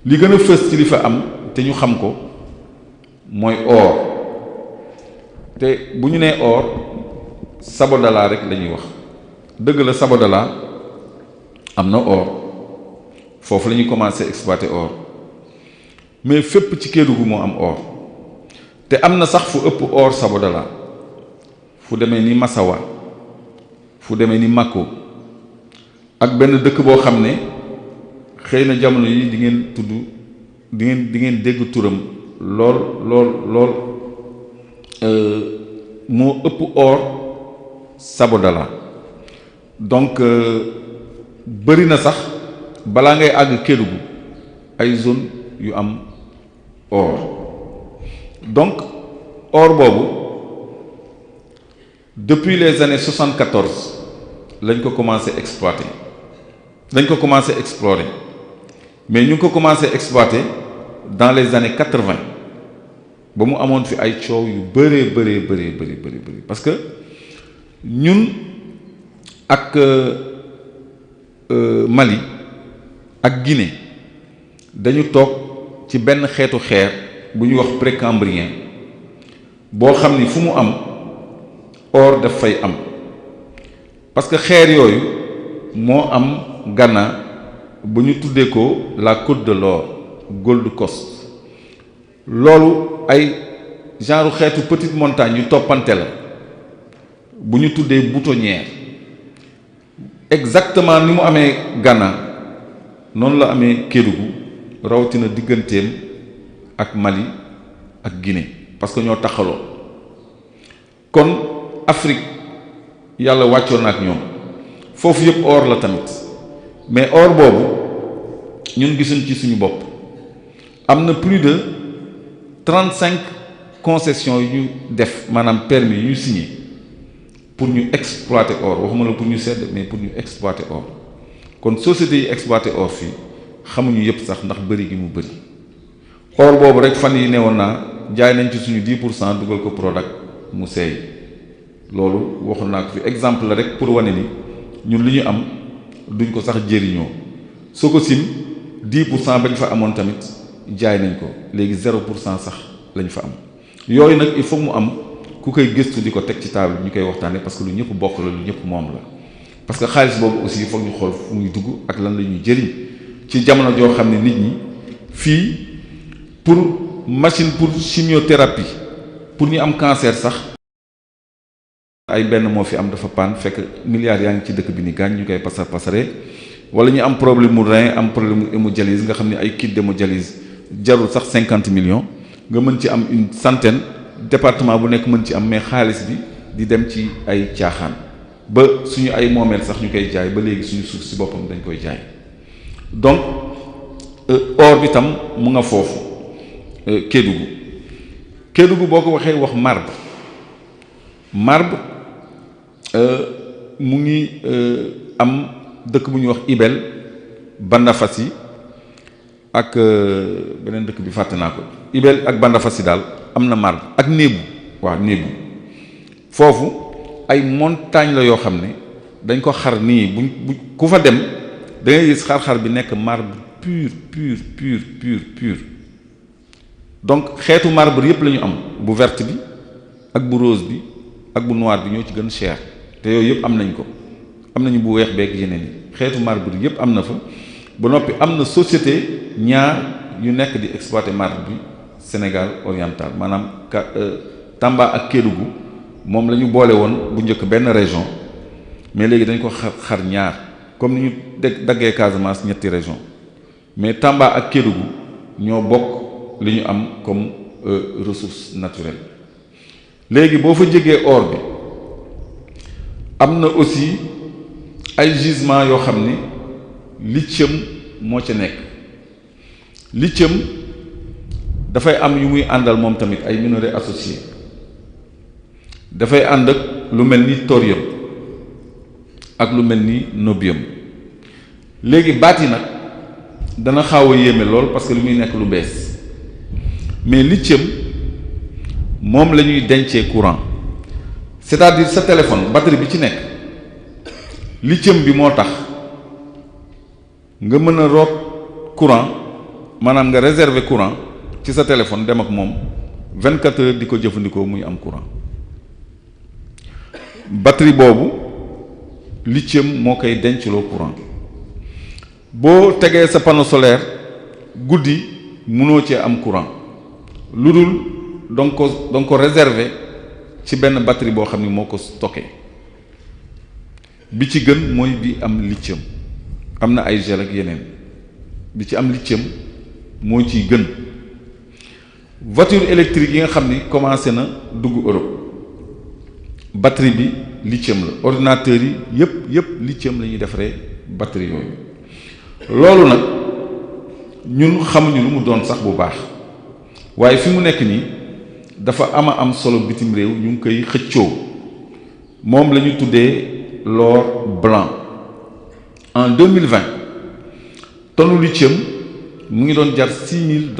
li gën a fës ci li fa am te ñu xam ko mooy or te bu ñu nee or Sabodala rek la ñuy wax dëgg la Sabodala am na or foofu la ñuy commencer exploiter or mais fépp ci Kédougou moo am or te am na sax fu ëpp or Sabodala fu demee ni Massawa fu demee ni Mako ak benn dëkk boo xam ne xëy na jamono yi di ngeen tudd di ngeen dégg turam lool moo ëpp or Sabodala donc bëri na sax balaa ngay àgg Kédougou ay zone yu am or donc or boobu depuis les années 74 lañ ko commencé exploiter lañ ko commencé explorer mais ñu ngi ko commencé exploiter dans les années 80 ba mu amoon fi ay coow yu bëree bëri parce que ñun ak Mali ak Guinée dañu toog ci benn xeetu xeer bu ñuy wax précambrien boo xam ni fu mu am or daf fay am parce que xeer yooyu moo am Ghana bu ñu tuddee ko la côte de l'or Gold Coast loolu ay genre xeetu petite montagne yu toppante la bu ñu tuddee boutonnière exactement ni mu amee Ghana noonu la amee Kédougou rawatina digganteem ak Mali ak Guinée parce que ñoo taxaloo kon Afrique yàlla wàccoon na ak ñoom foofu yëpp or la tamit mais or boobu ñun gisuñ ci suñu bopp am na plus de 35 concession yu ñu def maanaam permis yu ñu signé pour ñu exploiter or waxuma la pour ñu sedd mais pour ñu exploiter or kon sociétés yi exploiter or fii xamuñu yëpp sax ndax bëri gi mu bëri or boobu rek fan yi newoon naa jaay nañ ci suñu 10% dugal ko Prodac mu seey loolu waxoon naa ko fi exemple la rek pour wane ni ñun li ñu am duñ ko sax jëriñoo Sococim 10% bañ fa amoon tamit jaay nañ ko léegi 0% sax lañ fa am yooyu nag il faut mu am ku koy gëstu di ko teg ci table ñu koy waxtaanee parce que lu ñëpp bokk la lu ñëpp moom la parce que xaalis boobu aussi il faut ñu xool fu muy dugg ak lan la ñuy jëriñ ci jamono joo xam ne nit ñi fii pour machine pour chimiothérapie pour ñu am cancer sax ay benn moo fi am dafa paan fekk milliards yaa ngi ci dëkk bi ni gaañ ñu koy pasare wala ñu am problème mu rein am problème mu hémodialyse nga xam ne ay kit d'hémodialyse jarul sax 50 millions nga mën ci am une centaine département bu nekk mën ci am mais xaalis bi di dem ci ay caaxaan ba suñu ay moomeel sax ñu koy jaay ba léegi suñu suuf si boppam dañ koy jaay donc or bi tam mu nga foofu Kédougou boo ko waxee wax marbre mu ngi am dëkk bu ñuy wax Ibel Bandafassi ak beneen dëkk bi fàtte naa ko Ibel ak Bandafassi daal am na marbre ak Nébu waaw Nébu foofu ay montagne la yoo xam ne dañ ko xar nii bu ku fa dem da ngay gis xar-xar bi nekk marbre pur donc xeetu marbre yëpp la ñu am bu verte bi ak bu rose bi ak bu noir bi ñoo ci gën cher te yooyu yëpp am nañ ko am nañu bu weex beeg yeneen yi xeetu marbre yëpp am na fa ba noppi am na société ñaar yu nekk di exploiter marbre bi Sénégal oriental maanaam Tamba ak Kédougou moom la ñu boole woon bu njëkk benn région mais léegi dañ ko xar ñaar comme ni ñu daggee Casamance ñetti région mais Tamba ak Kédougou ñoo bokk li ñu am comme ressource naturelle léegi boo fa jegee or bi am na aussi ay gisement yoo xam ne lithium moo ca nekk lithium dafay am yu muy àndal moom tamit ay minerais associés dafay ànd ak lu mel ni thorium ak lu mel ni nobium léegi baat yi nag dana xaw a yéeme lool parce que lu muy nekk lu bees mais lithium moom la ñuy dencee courant c'est-à-dire sa téléphone batterie bi ci nekk lithium bi moo tax nga mën a root courant maanaam nga réserver courant ci sa téléphone dem ak moom 24 heures di ko jëfandikoo muy am courant batterie boobu lithium moo koy dencloo courant boo tegee sa panneau solaire guddi mënoo cee am courant lu dul donc ko réserver ci benn batterie boo xam ne moo ko stocké bi ci gën mooy bi am lithium am na ay gel ak yeneen bi ci am lithium moo ciy gën voiture électrique yi nga xam ni commencé na dugg Europe batterie bi lithium la ordinateur yi yëpp lithium la ñuy defaree batterie yooyu loolu nag ñun xamuñu lu mu doon sax bu baax waaye fi mu nekk nii dafa am solo bitim réew ñu ngi koy xëccoo moom la ñu tuddee l'or blanc en 2020 tonne lithium mu ngi doon jar $6,000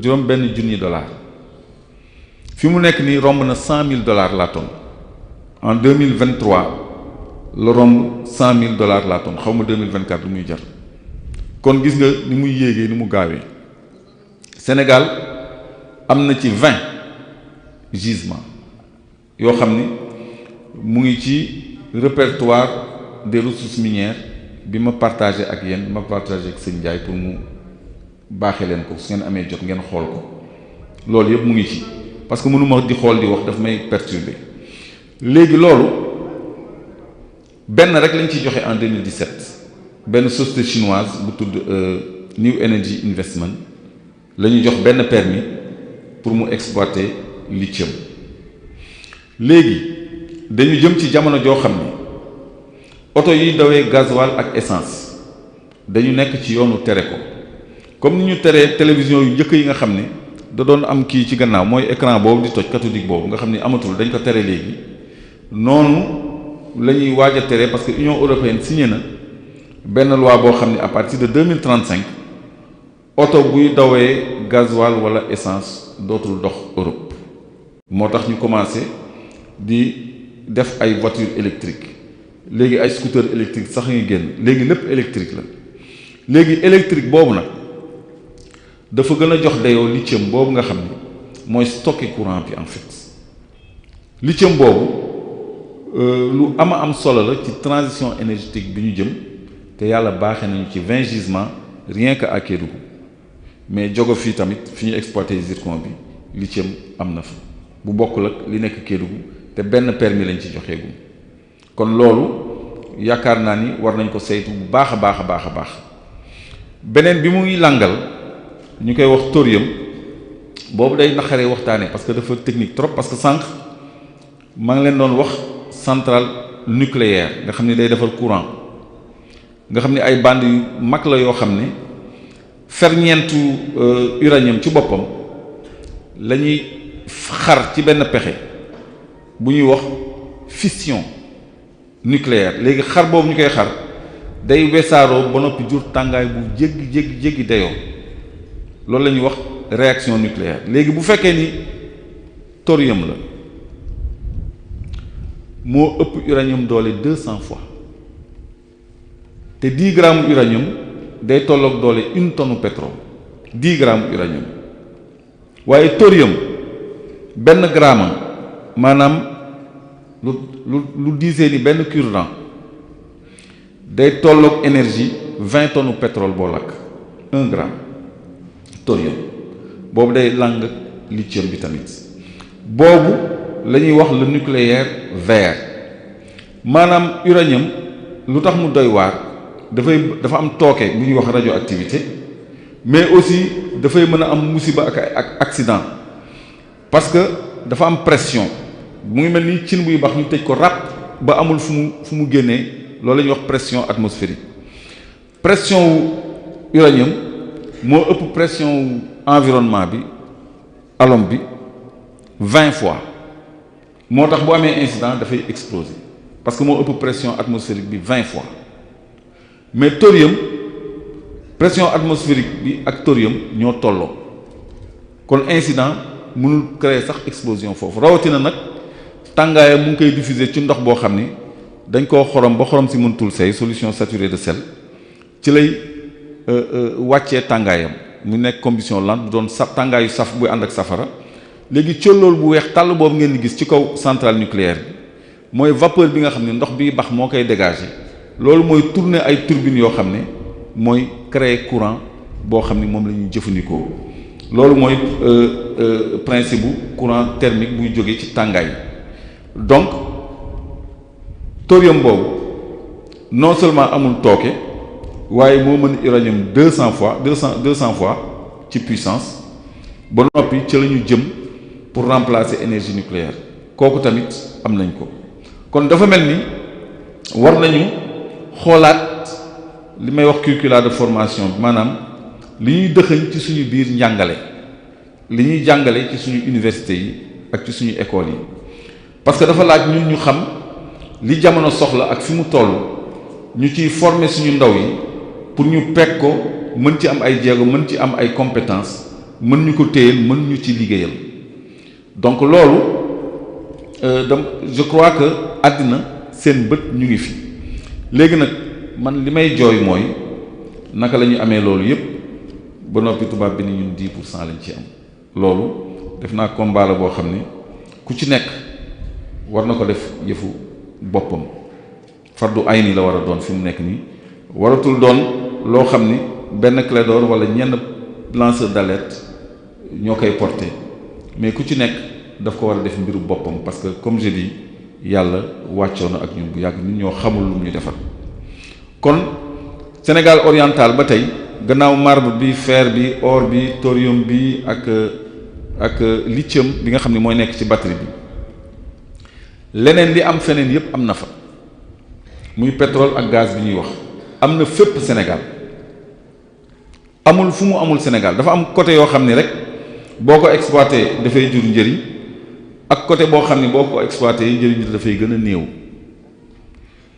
juróom benn junni dollar fi mu nekk nii romb na $100,000 la tonne en 2023 la romb $100,000 la tonne xaw ma 2024 lu muy jar kon gis nga ni muy yéegee ni mu gaawee Sénégal am na ci 20 gisements yoo xam ni mu ngi ci répertoire des ressources minières bi ma partagé ak yéen ma partagé ak sëñ Ndiaye pour mu baaxee leen ko su ngeen amee jot ngeen xool ko loolu yëpp mu ngi ci parce que mënuma di xool di wax daf may perturber léegi loolu benn rek lañ ciy joxe en 2017 benn société chinoise bu tudd New Energy Investment la ñu jox benn permis pour mu exploiter lithium léegi dañu jëm ci jamono joo xam ne oto yi dawee gasoil ak essence dañu nekk ci yoonu tere ko comme ni ñu teree télévision yu njëkk yi nga xam ne da doon am kii ci gannaaw mooy écran boobu di toj cathodique boobu nga xam ni amatul dañ ko tere léegi noonu la ñuy waaj a tere parce que Union européenne signé na benn loi boo xam ne à partir de 2035 oto buy dawee gasoil wala essence dootul dox Europe moo tax ñu commencé di def ay voitures électriques léegi ay scooters électriques sax ngi génn léegi lépp électrique la léegi électrique boobu nag dafa gën a jox dayoo lithium boobu nga xam ni mooy stocker courant bi en fait lithium boobu lu ama am solo la ci transition énergétique bi ñu jëm te yàlla baaxee nañu ci 20 gisements rien que à Kédougou mais jogo fii tamit fi ñu exploité zircon bi lithium am na fa bu bokkul ak li nekk Kédougou te benn permis lañ ci joxeegum kon loolu yaakaar naa ni war nañ ko saytu bu baax a baax a baax a baax beneen bi muy langal ñu koy wax thorium boobu day naqaree waxtaanee parce que dafa technique trop parce que sànq maa ngi leen doon wax centrale nucléaire nga xam ne day defar courant nga xam ne ay bande yu mag la yoo xam ne ferñeentu uranium ci boppam la ñuy xar ci benn pexe bu ñuy wax fission nucléaire léegi xar boobu ñu koy xar day wesaaroo ba noppi jur tàngaay bu jéggi dayoo loolu la ñuy wax réaction nucléaire léegi bu fekkee ni thorium la moo ëpp uranium doole 200 fois te 10 grammes uranium day tolloog doole 1 tonne pétrole 10 grammes uranium waaye thorium benn gramme maanaam lu diisee ni benn cure-dent day tolloog énergie 20 tonnes pétrole boo lakk 1 gramme thorium boobu day lang lithium bi tamit boobu la ñuy wax le nucléaire vert maanaam uranium lu tax mu doy waar dafa am tooke bu ñuy wax radioactivité mais aussi dafay mën a am musiba ak accident parce que dafa am pression mu ngi mel ni cin buy bax ñu tëj ko ràpp ba amul fu mu génnee loolu la ñuy wax pression atmosphérique pression wu uranium moo ëpp pression wu environnement bi alom bi 20 fois moo tax bu amee incident dafay exploser parce que moo ëpp pression atmosphérique bi 20 fois mais thorium pression atmosphérique bi ak thorium ñoo tolloo kon incident mënul créer sax explosion foofu rawatina nag tàngaayam mu ngi koy diffuser ci ndox boo xam ni dañ koo xorom ba xorom si mëntul seey solution saturée de sel ci lay wàccee tàngaayam mu nekk combustion lente bu doon tàngaayu saf buy ànd ak safara léegi collool bu weex tàll boobu ngeen di gis ci kaw centrale nucléaire bi mooy vapeur bi nga xam ne ndox biy bax moo koy dégager loolu mooy tourner ay turbines yoo xam ne mooy créer courant boo xam ne moom la ñuy jëfandikoo loolu mooy principe bu courant thermique buy jógee ci tàngaay donc thorium boobu non seulement amul tooke waaye moo mën uranium 200 fois ci puissance ba noppi ci la ñu jëm pour remplacer énergie nucléaire kooku tamit am nañ ko kon dafa mel ni war nañu xoolaat li may wax curricula de formation bi maanaam li ñuy dëxëñ ci suñu biir njàngale li ñuy jàngale ci suñu université yi ak ci suñu école yi parce que dafa laaj ñun ñu xam li jamono soxla ak fi mu toll ñu ciy former suñu ndaw yi pour ñu pegg ko mën ci am ay jéego mën ci am ay compétences mën ñu ko téyel mën ñu ci liggéeyal donc loolu je crois que àddina seen bët ñu ngi fi léegi nag man li may jooy mooy naka la ñu amee loolu yépp ba noppi tubaab bi ni ñun 10% lañ ci am loolu def naa combat la boo xam ne ku ci nekk war na ko def yëfu boppam fardu ayni la war a doon fi mu nekk nii waratul doon loo xam ni benn clé d'or wala ñenn lanceur d'alerte ñoo koy porter mais ku ci nekk daf ko war a def mbiru boppam parce que comme je dis yàlla wàccoo na ak ñun bu yàgg ñun ñoo xamul lu ñu defal kon Sénégal oriental ba tey gannaaw marbre bi fer bi or bi thorium bi ak lithium bi nga xam ne mooy nekk ci batterie bi leneen li am feneen yépp am na fa muy pétrole ak gaz bi ñuy wax am na fépp Sénégal amul fu mu amul Sénégal dafa am côté yoo xam ne rek boo ko exploité dafay jur njëriñ ak côté boo xam ne boo ko exploité njëriñ li dafay gën a néew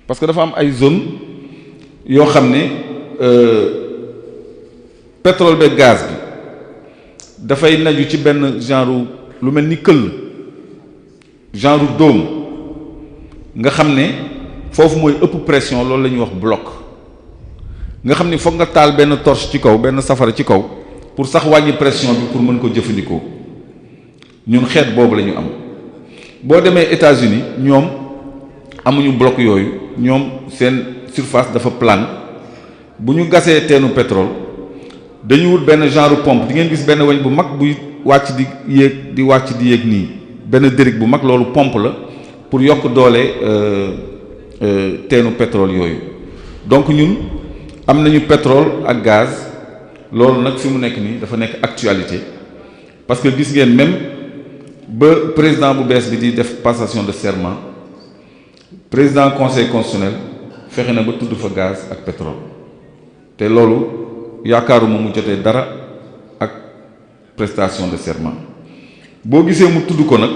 parce que dafa am ay zone yoo xam ne pétrole be gaz bi dafay naju ci benn genre lu mel ni këll genre dôme nga xam ne foofu mooy ëpp pression loolu la ñuy wax bloc nga xam ni foog nga taal benn torche ci kaw benn safara ci kaw pour sax wàññi pression bi pour mën ko jëfandikoo ñun xeet boobu la ñu am boo demee États-Unis ñoom amuñu bloc yooyu ñoom seen surface dafa plane bu ñu gasee teenu pétrole dañu wut benn genre pompe di ngeen gis benn weñ bu mag buy wàcc di yéeg di wàcc di yéeg nii benn déric bu mag loolu pompe la pour yokk doole teenu pétrole yooyu donc ñun am nañu pétrole ak gaz loolu nag fi mu nekk nii dafa nekk actualité parce que gis ngeen même ba président bu bees bi di def passation de serment président conseil constitutionnel fexe na ba tudd fa gaz ak pétrole te loolu yaakaaruma mu jotee dara ak prestation de serment boo gisee mu tudd ko nag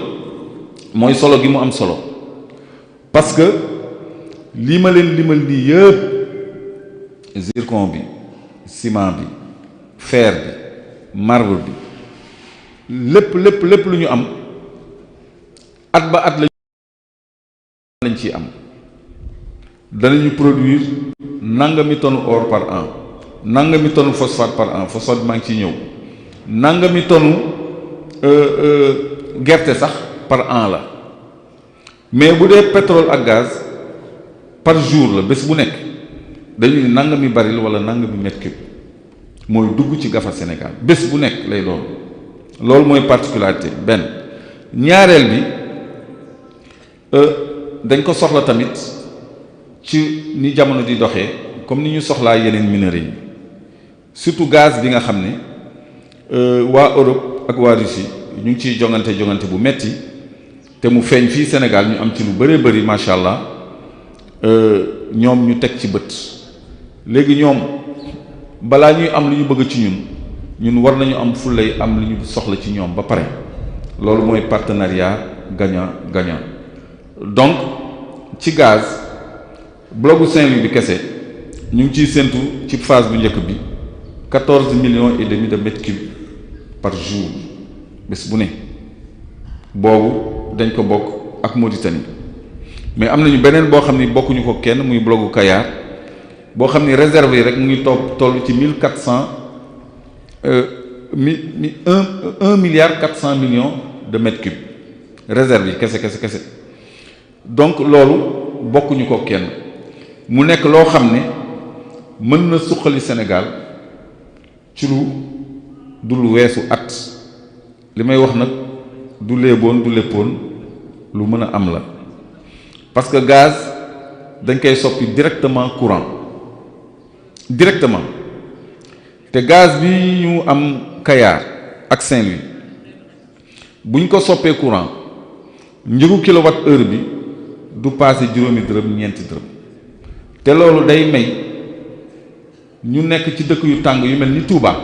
mooy solo gi mu am solo parce que lii ma leen limal nii yëpp zircon bi ciment bi fer bi marbre bi lépp lu ñu am at ba at lañ ciy am danañu produire nangami tonne or par an nangami tonne phosphate par an phosphate maa ngi ciy ñëw nangami tonne gerte sax par an la mais bu dee pétrole ak gaz par jour la bés bu nekk dañuy nangami baril wala nangami mètre cube mooy dugg ci gafa Sénégal bés bu nekk lay doon loolu mooy particularité benn ñaareel bi dañ ko soxla tamit ci ni jamono di doxee comme ni ñu soxlaa yeneen minerais yi surtout gaz bi nga xam ne waa Europe ak waa Russie ñu ngi ciy jongante bu metti te mu feeñ fii Sénégal ñu am ci lu bëree bëri macha allah ñoom ñu teg ci bët léegi ñoom balaa ñuy am lu ñu bëgg ci ñun war nañu am fullay am lu ñu soxla ci ñoom ba pare loolu mooy partenariat gagnant-gagnant donc ci gaz blocu Saint-Louis bi kese ñu ngi ciy séntu ci phase bu njëkk bi 14 millions et demi de mètres cubes par jour bés bu ne boobu dañ ko bokk ak Mauritanie mais am nañu beneen boo xam ni bokkuñu ko kenn muy blocu Kayar boo xam ni réserve yi rek mu ngi toll ci 1 milliard 400 millions de mètres cubes réserve yi kese donc loolu bokkuñu ko kenn mu nekk loo xam ne mën na suqali Sénégal ci lu dul weesu at li may wax nag du léeboon du léppoon lu mën a am la parce que gaz dañ koy soppi directement courant directement te gaz bi ñu am Kayar ak Saint-Louis buñ ko soppee courant njëgu kilowatt heure bi du passé juróomi dërëm ñeenti dërëm te loolu day may ñu nekk ci dëkk yu tàng yu mel ni Touba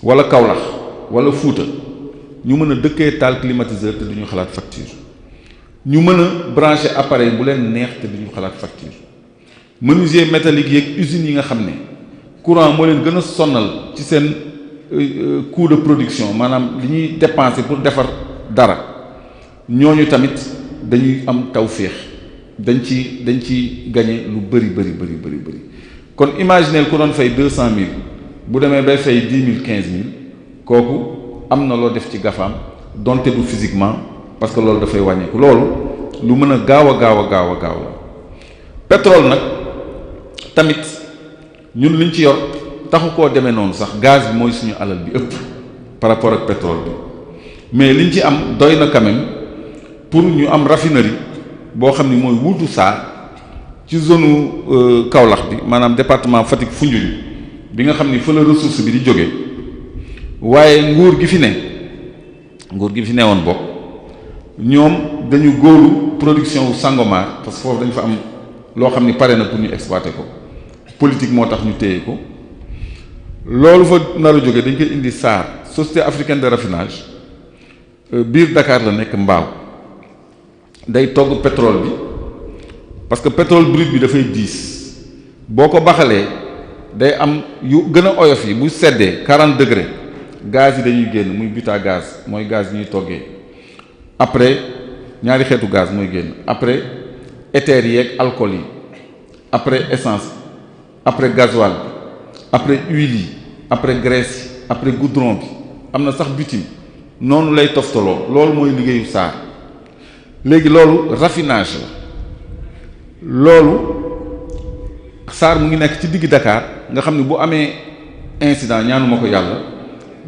wala Kaolack wala Fuuta ñu mën a dëkkee taal climatiseur te duñu xalaat facture ñu mën a brancher appareil bu leen neex te duñu xalaat facture menuisier métallique yeeg usines yi nga xam ne courant moo leen gën a sonnal ci seen coût de production maanaam li ñuy dépenser pour defar dara ñooñu tamit dañuy am tawféex dañ ci gagner lu bëri kon imaginez ku doon fay 200 000 bu demee bay fay 10 000 15 000 kooku am na loo def ci gafaam donte du physiquement parce que loolu dafay wàññeeku loolu lu mën a gaaw la pétrole nag tamit ñun liñ ci yor taxu koo demee noonu sax gaz bi mooy suñu alal bi ëpp par rapport ak pétrole bi mais liñ ci am doy na quand même pour ñu am raffinerie boo xam ni mooy wuutu saa ci zone Kaolack bi maanaam département Fatick Foundiougne bi nga xam ni fa la ressource bi di jóge waaye nguur gi fi ne woon bokk ñoom dañu góolu production wu Sangomar parce que foofu dañu fa am loo xam ni pare na pour ñu exploiter ko politique moo tax ñu téye ko loolu fa nar a jóge dañ koy indi SAR société africaine de raffinage biir Dakar la nekk Mbao day togg pétrole bi parce que pétrole brut bi dafay diis boo ko baxalee day am yu gën a oyof yi bu seddee 40 degrés gaz yi dañuy génn muy buta gaz mooy gaz yi ñuy toggee après ñaari xeetu gaz mooy génn après éther yi ak alcool yi après essence après gasoil bi après huile yi après graisse yi après goudron bi am na sax bitume noonu lay toftaloo loolu mooy liggéeyu SAR léegi loolu raffinage la loolu SAR mu ngi nekk ci digg Dakar nga xam ne bu amee incident ñaanuma ko yàlla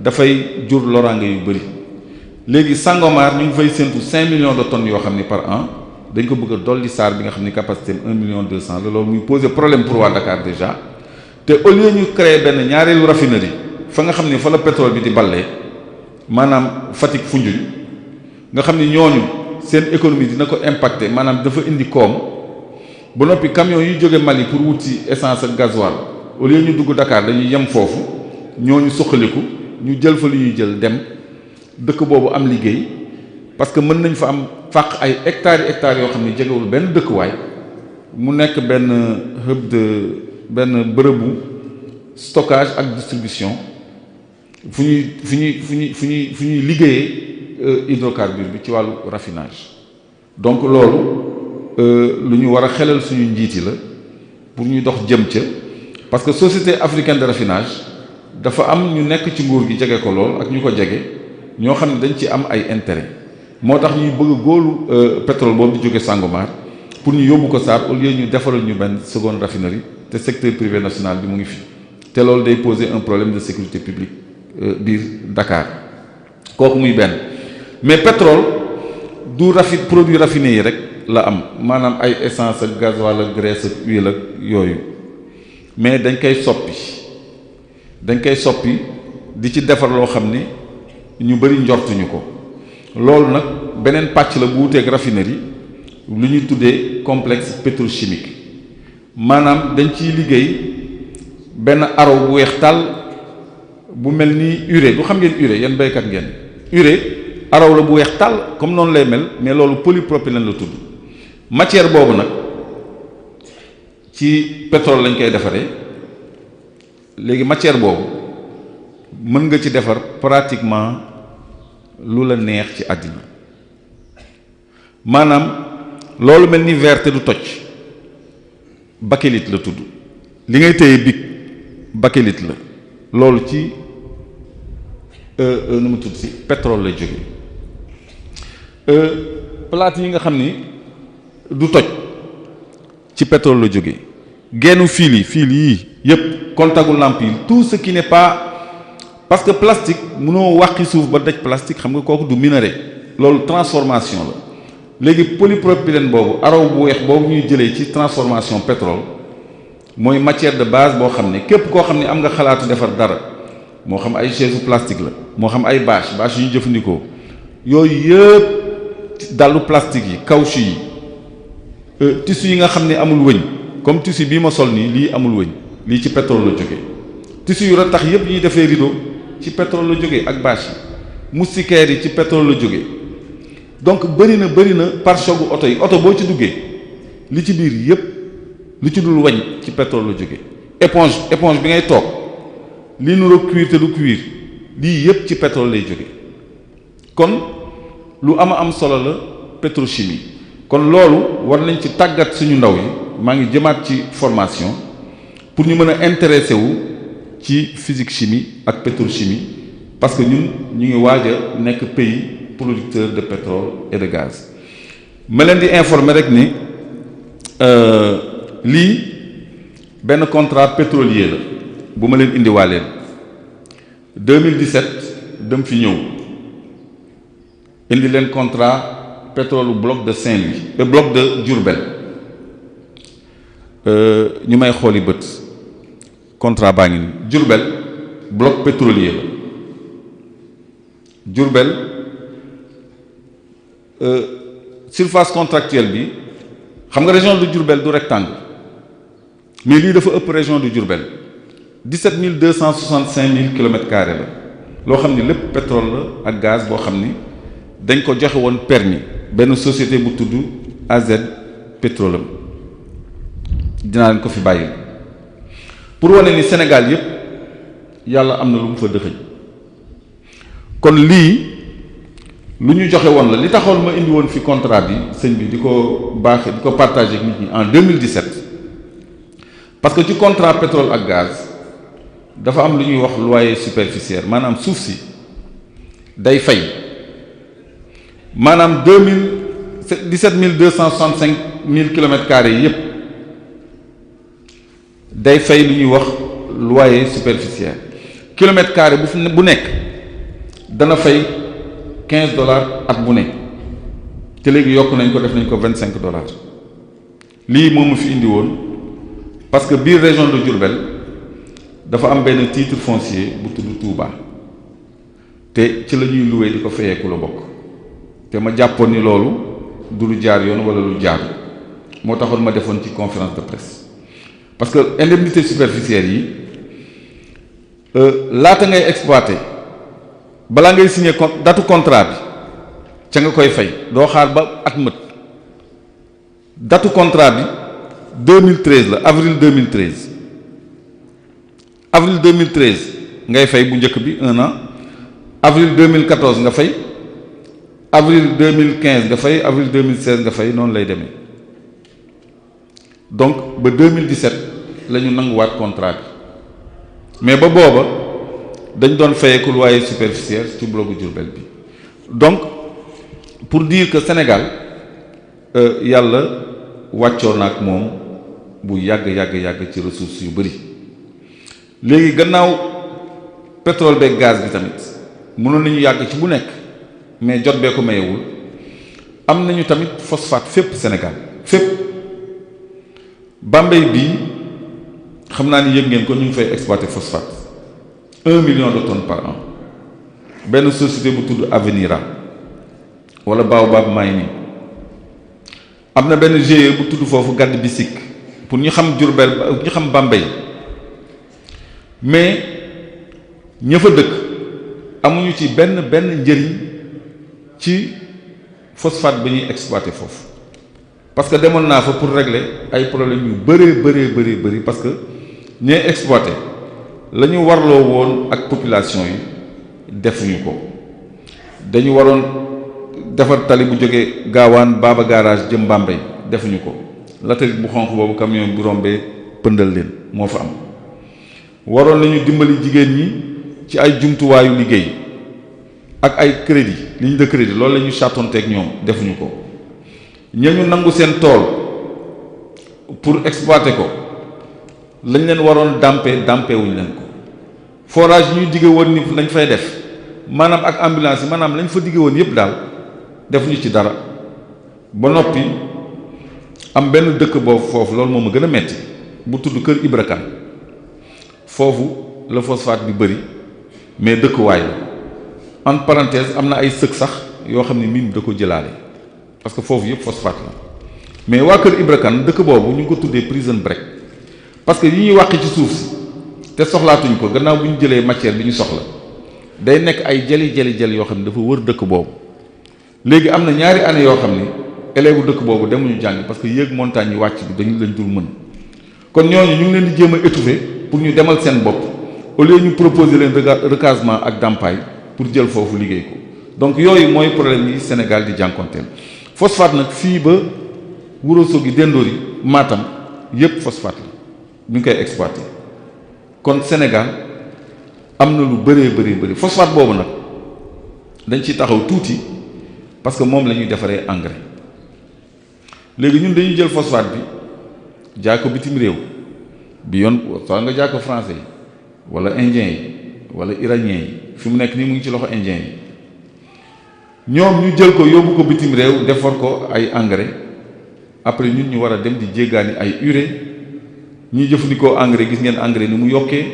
dafay jur loraange yu bëri léegi Sangomar ñu ngi fay séntu 5 millions de tonnes yoo xam ni par an dañ ko bëgg a dolli SAR bi nga xam ni capacité am 1 million 200 la loolu muy poser problème pour waa Dakar déjà te au lieu ñu créer benn ñaareelu raffinerie fa nga xam ni fa la pétrole bi di ballee maanaam Fatick Foundiougne nga xam ni ñooñu seen économie dina ko impacter maanaam dafa indi koom ba noppi camion yu jóge Mali pour wut ci essence ak gasoil au lieu ñu dugg Dakar dañuy yem foofu ñooñu suqaliku ñu jël fa lu ñuy jël dem dëkk boobu am liggéey parce que mën nañ fa am fàq ay hectares yi hectares yoo xam ne jegewul benn dëkkuwaay mu nekk benn hub de benn bërëbu stockage ak distribution fu ñuy liggéeyee hydrocarbure bi ci wàllu raffinage donc loolu lu ñu war a xelal suñu njiiti la pour ñu dox jëm ca parce que société africaine de raffinage dafa am ñu nekk ci nguur gi jege ko lool ak ñu ko jege ñoo xam ne dañ ci am ay intérêt moo tax ñuy bëgg góolu pétrole boobu di jóge Sangomar pour ñu yóbbu ko SAR au lieu ñu defaral ñu benn seconde raffinerie te secteur privé national bi mu ngi fi te loolu day poser un problème de sécurité publique biir Dakar kooku muy benn mais pétrole du produit raffiné yi rek la am maanaam ay essence ak gasoil ak graisse ak huile ak yooyu mais dañ koy soppi di ci defar loo xam ni ñu bari njortuñu ko loolu nag beneen pàcc la bu wuteeg raffinerie lu ñuy tuddee complexe pétrochimique maanaam dañ ciy liggéey benn araw bu weex tàll bu mel ni urée du xam ngeen urée yan béykat ngeen urée araw la bu weex tàll comme noonu lay mel mais loolu polypropylène la tudd matière boobu nag ci pétrole lañ koy defaree léegi matière boobu mën nga ci defar pratiquement lu la neex ci àddina maanaam loolu mel ni verre te du toj bakélite la tudd li ngay téye big bakélite la loolu ci nu mu tudd si pétrole lay jóge plate yi nga xam ni du toj ci pétrole la jóge gennu fil yi yépp contactu lampe yi tout ce qui n'est pas parce que plastique mënoo wàqi suuf ba daj plastique xam nga kooku du minerai loolu transformation la léegi polypropylène boobu araw bu weex boobu ñuy jëlee ci transformation pétrole mooy matière de base boo xam ne képp koo xam ne am nga xalaatu defar dara moo xam ay chaise plastique la moo xam ay bâche yu ñu jëfandikoo yooyu yëpp dallu plastique yi caoutchouc yi tissu yi nga xam ne amul wëñ comme tissu bii ma sol nii lii amul wëñ lii ci pétrole la jógee tissu yu ratax yëpp ñuy defee rideau ci pétrole la jógee ak bâche yi moustiquaires yi ci pétrole la jógee donc bëri na pare-choc oto yi oto boo ci duggee li ci biir yëpp lu ci dul wañ ci pétrole la jógee éponge bi ngay toog li nuru cuir te du cuir lii yëpp ci pétrole lay jógee kon lu am solo la pétrochimie kon loolu war nañ ci tàggat suñu ndaw yi maa ngi jëmaat ci formation pour ñu mën a intéressé wu ci physique chimie ak pétrochimie parce que ñun ñu ngi waaj a nekk pays producteur de pétrole et de gaz ma leen di informer rek ni lii benn contrat pétrolier la bu ma leen indiwaaleen 2017 dem fi ñëw indi leen contrat pétrole bloc de Saint-Louis bloc de Diourbel ñu may xooli bët contrat baa ngi ni Diourbel bloc pétrolier la Diourbel surface contractuelle bi xam nga région de Diourbel du rectangle mais lii dafa ëpp région de Diourbel 17 265 kilomètres carrés la loo xam ni lépp pétrole la ak gaz boo xam ni dañ ko joxe woon permis benn société bu tudd AZ Petroleum dinaa leen ko fi bàyyi pour wane ni Sénégal yépp yàlla am na lu mu fa dëxëñ. kon lii lu ñu joxe woon la li taxoon ma indi woon fi contrat bi sëñ bi di ko baaxee di ko partager ak nit ñi en 2017 parce que ci contrat pétrole ak gaz dafa am lu ñuy wax loyer superficiel maanaam suuf si day fay maanaam 17 265 kilomètres carrés yi yépp day fay lu ñuy wax loyer superficiel kilomètre carré bu nekk dana fay $15 at bu nekk te léegi yokk nañ ko def nañ ko $25 lii moom mu fi indi woon parce que biir région de Diourbel dafa am benn titre foncier bu tudd Touba te ci la ñuy loué di ko fayeeku la bokk te ma jàppoon ni loolu du lu jaar yoon wala lu jaar moo taxoon ma defoon ci conférence de presse parce que indemnité superficielle yi laata ngay exploité balaa ngay signé datu contrat bi ca nga koy fay doo xaar ba at mët datu contrat bi 2013 la avril 2013 avril 2013 ngay fay bu njëkk bi 1 an avril 2014 nga fay avril 2015 nga fay avril 2016 nga fay noonu lay demee donc ba 2017 la ñu nanguwaat contrat bi mais ba booba dañ doon fayeeku loyer superficiel ci blocu Diourbel bi donc pour dire que Sénégal yàlla wàccoo na ak moom bu yàgg ci ressources yu bari léegi gannaaw pétrole beeg gaz bi tamit mënoon nañu yàgg ci bu nekk mais jot bee ko mayewul am nañu tamit phosphate fépp Sénégal fépp Bambey bii xam naa ni yëg ngeen ko ñu ngi fay exploiter phosphate 1 million de tonnes par an benn société bu tudd Avenira wala Baobab Mining am na benn GIE bu tudd foofu Gadd Bisik pour ñu xam Diourbel ñu xam Bambey mais ña fa dëkk amuñu ci benn njëriñ ci phosphate bi ñuy exploiter foofu parce que demoon naa fa pour régler ay problèmes yu bëree parce que ñooy exploiter la ñu warloo woon ak population yi defuñu ko dañu waroon defar tali bu jógee gaawaan baaba garage jëm Bambey defuñu ko latérite bu xonq boobu camion bu rombee pëndal leen moo fa am waroon nañu dimbali jigéen ñi ci ay jumtuwaayu liggéey ak ay crédit ligne de crédit loolu la ñu chartonteeg ñoom defuñu ko ñañu nangu seen tool pour exploiter ko lañ leen waroon dàmpe wuñ leen ko forage yi ñu digge woon ni lañ fay def maanaam ak ambulance yi maanaam lañ fa digge woon yépp daal defuñu ci dara ba noppi am benn dëkk boobu foofu loolu moom a gën a metti bu tudd Kër Ibra Kane foofu la phosphate bi bëri mais dëkkuwaay la en parenthèse am na ay sëg sax yoo xam ne mine bi da ko jëlaale parce que foofu yëpp phosphate la mais waa Kër Ibra Kane dëkk boobu ñu ngi ko tuddee prison break parce que yi ñuy wàqi ci suuf si te soxlaatuñ ko gannaaw bu ñu jëlee matière bi ñu soxla day nekk ay jëli yoo xam ne dafa wër dëkk boobu léegi am na ñaari année yoo xam ne élève dëkk boobu demuñu jàng parce que yéeg montagne yi wàcc bi dañu leen dul mën kon ñooñu ñu ngi leen di jéem a étouffer pour ñu demal seen bopp au lieu ñu proposer leen recasement ak ndàmpaay pour jël foofu liggéey ko donc yooyu mooy problème yi Sénégal di jànkonteel phosphate nag fii ba Ourossogui Dendori Matam yépp phosphate la ñu ngi koy exploiter kon Sénégal am na lu bëri phosphate boobu nag dañ ciy taxaw tuuti parce que moom la ñuy defaree engrais léegi ñun dañuy jël phosphate bi jaay ko bitim réew bi yoon soo nga jaay ko français yi wala indien yi wala iranien yi fi mu nekk nii mu ngi ci loxo indien yi ñoom ñu jël ko yóbbu ko bitim réew defar ko ay engrais après ñun ñu war a dem di jéggaani ay urée ñuy jëfandikoo engrais gis ngeen engrais ni mu yokkee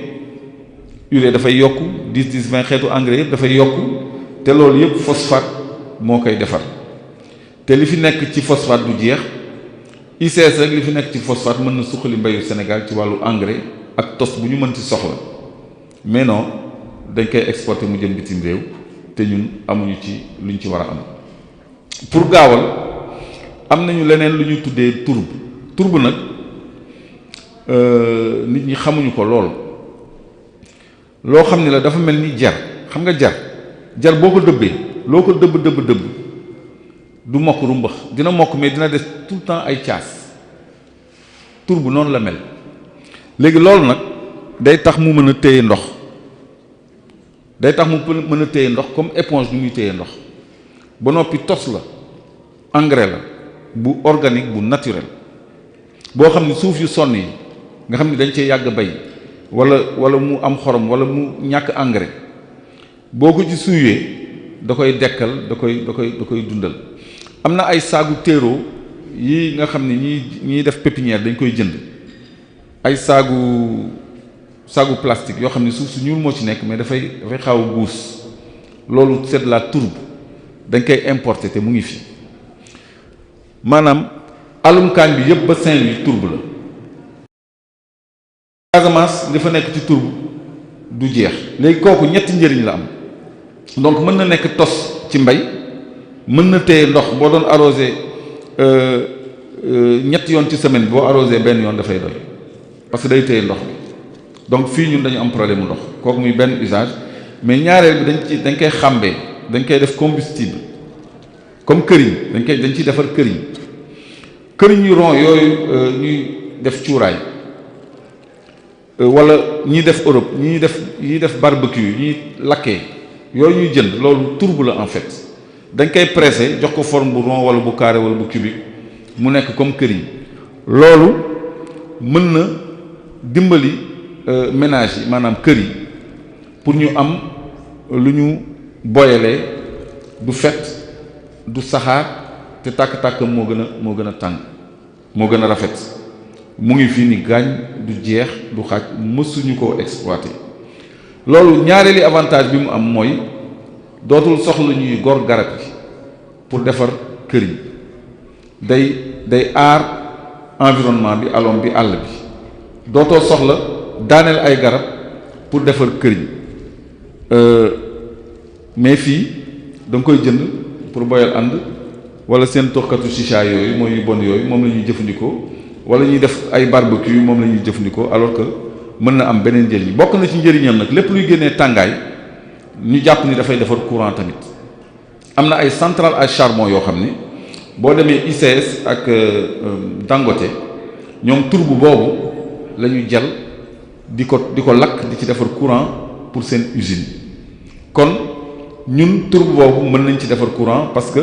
urée dafay yokk 10-20 xeetu engrais yëpp dafay yokk te loolu yëpp phosphate moo koy defar te li fi nekk ci phosphate du jeex ICS rek li fi nekk ci phosphate mën na suqali mbayu Sénégal ci wàllu engrais ak tos bu ñu mën ci soxla mais non dañ koy exporter mu jëm bitim réew te ñun amuñu ci luñ ci war a am. pour gaawal am nañu leneen lu ñu tuddee tourbe nag nit ñi xamuñu ko lool loo xam ne la dafa mel ni jar xam nga jar boo ko dëbbee loo ko dëbb du mokk rumbax dina mokk mais dina des tout le temps ay caas tourbe noonu la mel léegi loolu nag day tax mu mën a téye ndox mën a téye ndox comme éponge nu muy téye ndox ba noppi tos la engrais la bu organique bu naturel boo xam ne suuf yu sonn yi nga xam ne dañ cee yàgg bay wala mu am xorom wala mu ñàkk engrais boo ko ci suyee da koy dekkal da koy dundal. am na ay saagu terreau yi nga xam ne ñiy def pépinière dañ koy jënd ay saagu plastique yoo xam ne suuf su ñuul moo ci nekk mais dafay xaw a guus loolu c'est de la tourbe dañ koy importer te mu ngi fi maanaam alumkaañ bi yëpp ba Saint-Louis tourbe la. Casamance li fa nekk ci tourbe du jeex léegi kooku ñetti njëriñ la am donc mën na nekk tos ci mbay mën na téye ndox boo doon arrosé ñetti yoon ci semaine boo arrosé benn yoon dafay doy parce que day téye ndox bi donc fii ñun dañu am problème mu ndox kooku muy benn usage mais ñaareel bi dañ koy xàmbee dañ koy def combustible comme këriñ dañ ciy defar këriñ yu rond yooyu ñuy def cuuraay wala ñiy def Europe ñiy def barbecue ñuy lakkee yooyu ñuy jënd loolu tourbe la en fait dañ koy pressé jox ko forme bu rond wala bu carré wala bu cubique mu nekk comme këriñ loolu mën na dimbali ménage yi maanaam kër yi pour ñu am lu ñu boyalee du fet du saxaar te tàkk-tàkkam moo gën a tàng moo gën a rafet mu ngi fii ni gaañ du jeex du xaaj mësuñu koo exploiter loolu ñaareeli avantage bi mu am mooy dootul soxla ñuy gor garab yi pour defar këriñ day aar environnement bi alom bi àll bi dootoo soxla daaneel ay garab pour defar këriñ mais fii da nga koy jënd pour boyal ànd wala seen toxkatu chicha yooyu mooy yu bon yooyu moom la ñuy jëfandikoo wala ñuy def ay barbecue moom la ñuy jëfandikoo alors que mën na am beneen njëriñ bokk na ci njëriñam nag lépp luy génnee tàngaay ñu jàpp ni dafay defar courant tamit am na ay centrale à charbon yoo xam ni boo demee ICS ak Dangote ñoom tourbe boobu la ñu jël di ko lakk di ci defar courant pour seen usine kon ñun tourbe boobu mën nañ ci defar courant parce que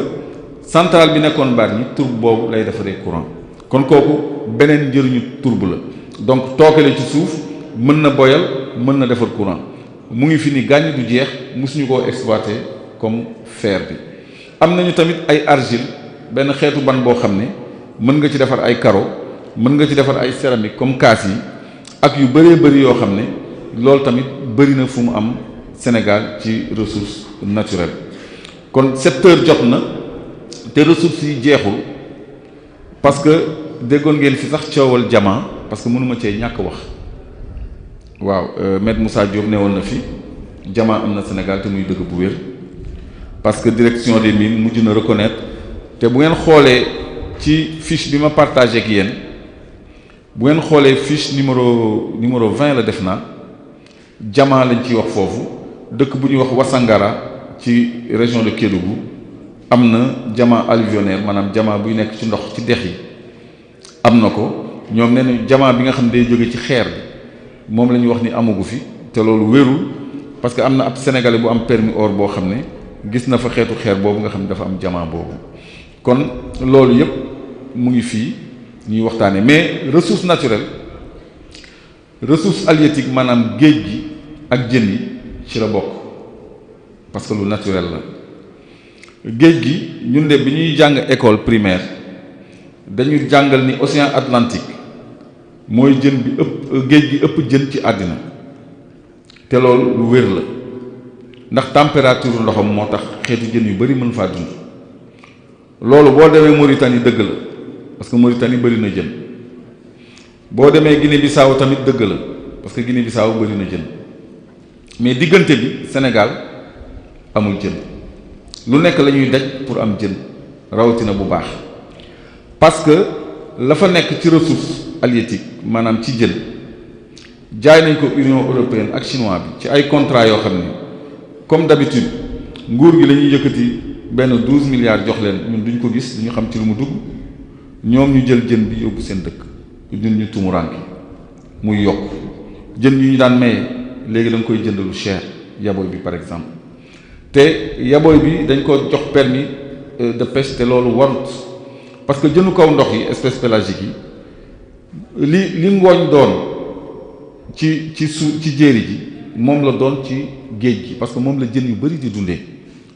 centrale bi nekkoon Bargny tourbe boobu lay defaree courant kon kooku beneen njëriñu tourbe la donc tookale ci suuf mën na boyal mën na defar courant mu ngi fi ni gàññ du jeex mosuñu koo exploiter comme fer bi am nañu tamit ay argile benn xeetu ban boo xam ne mën nga ci defar ay carreau mën nga ci defar ay céramique comme kaas yi ak yu bëree bëri yoo xam ne loolu tamit bëri na fu mu am Sénégal ci ressource naturelle kon 7 heures jot na te ressources yi jeexul parce que déggoon ngeen fi sax coowal diamant parce que mënuma cee ñàkk wax waaw Maître Moussa Diop ne woon na fi diamant am na Sénégal te muy dëgg bu wér parce que direction des mines mujj na reconnaître te bu ngeen xoolee ci fiche bi ma partagé ak yéen bu ngeen xoolee fiche numéro 20 la def naa diamant lañ ciy wax foofu dëkk bu ñuy wax Wassangara ci région de Kédougou am na diamant alluvionnaire maanaam diamant buy nekk ci ndox ci dex yi am na ko ñoom nee nañu diamant bi nga xam ne day jóge ci xeer bi moom la ñuy wax ni amagu fi te loolu wérul parce que am na ab sénégalais bu am permis or boo xam ne gis na fa xeetu xeer boobu nga xam ne dafa am diamant boobu kon loolu yépp mu ngi fii ñuy waxtaane mais ressource naturelle ressource halieutique maanaam géej gi ak jën yi ci la bokk parce que lu naturel la géej gi ñun de bi ñuy jàng école primaire dañu jàngal ni océan Atlantique mooy jën bi ëpp géej gi ëpp jën ci àddina te loolu lu wér la ndax température ndoxam moo tax xeetu jën yu bari mën faa dund loolu boo demee Mauritanie dëgg la parce que Mauritanie bari na jën boo demee Guinée-Bissau tamit dëgg la parce que Guinée-Bissau bari na jën mais diggante bi Sénégal amul jën lu nekk la ñuy daj pour am jën rawatina bu baax parce que la fa nekk ci ressource halieutique maanaam ci jën jaay nañ ko Union européenne ak chinois bi ci ay contrats yoo xam ne comme d'habitude nguur gi la ñuy yëkkati benn 12 milliards jox leen ñun duñ ko gis duñu xam ci lu mu dugg ñoom ñu jël jën bi yóbbu seen dëkk ñun ñu tumuraanke muy yokk jën yu ñu daan maye léegi da nga koy jënd lu cher yaboy bi par exemple te yaboy bi dañ ko jox permis de pêche te loolu warut parce que jënu kaw ndox yi espèce pélagique yi li ngooñ doon ci jéeri ji moom la doon ci géej gi parce que moom la jën yu bari di dundee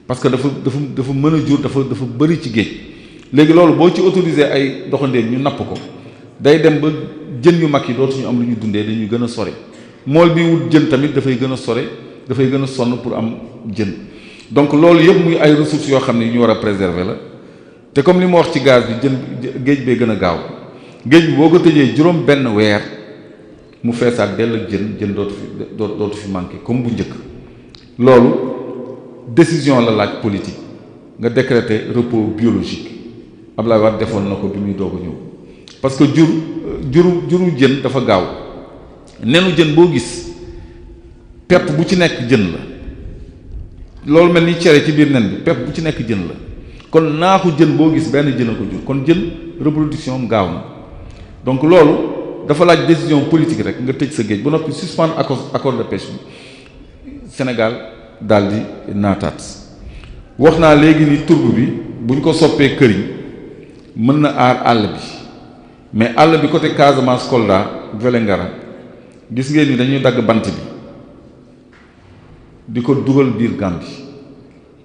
parce que dafa mën a jur dafa bari ci géej léegi loolu boo ci autorisé ay doxandéem ñu napp ko day dem ba jën yu mag yi dootuñu am lu ñu dundee dañuy gën a sore mool bi wut jën tamit dafay gën a sore dafay gën a sonn pour am jën donc loolu yëpp muy ay ressources yoo xam ne yu ñu war a préserver la te comme li ma wax ci gaz bi géej bee gën a gaaw géej bi boo ko tëjee juróom benn weer mu feesaat dell ak jën dootu fi manqué comme bu njëkk loolu décision la laaj politique nga décréter repos biologique Abdoulaye Wade defoon na ko bi muy doog a ñëw parce que juru jën dafa gaaw nenu jën boo gis pepp bu ci nekk jën la loolu mel ni cere ci biir nen bi pepp bu ci nekk jën la kon naaxu jën boo gis benn jën a ko jur kon jën reproduction am gaaw na donc loolu dafa laaj décision politique rek nga tëj sa géej ba noppi suspendre accord de pêche bi Sénégal daal di naataat wax naa léegi ni tourbe bi buñ ko soppee këriñ mën na aar àll bi mais àll bi côté Casamance Kolda Vélingara gis ngeen ni dañuy dagg bant bi di ko dugal biir Gambie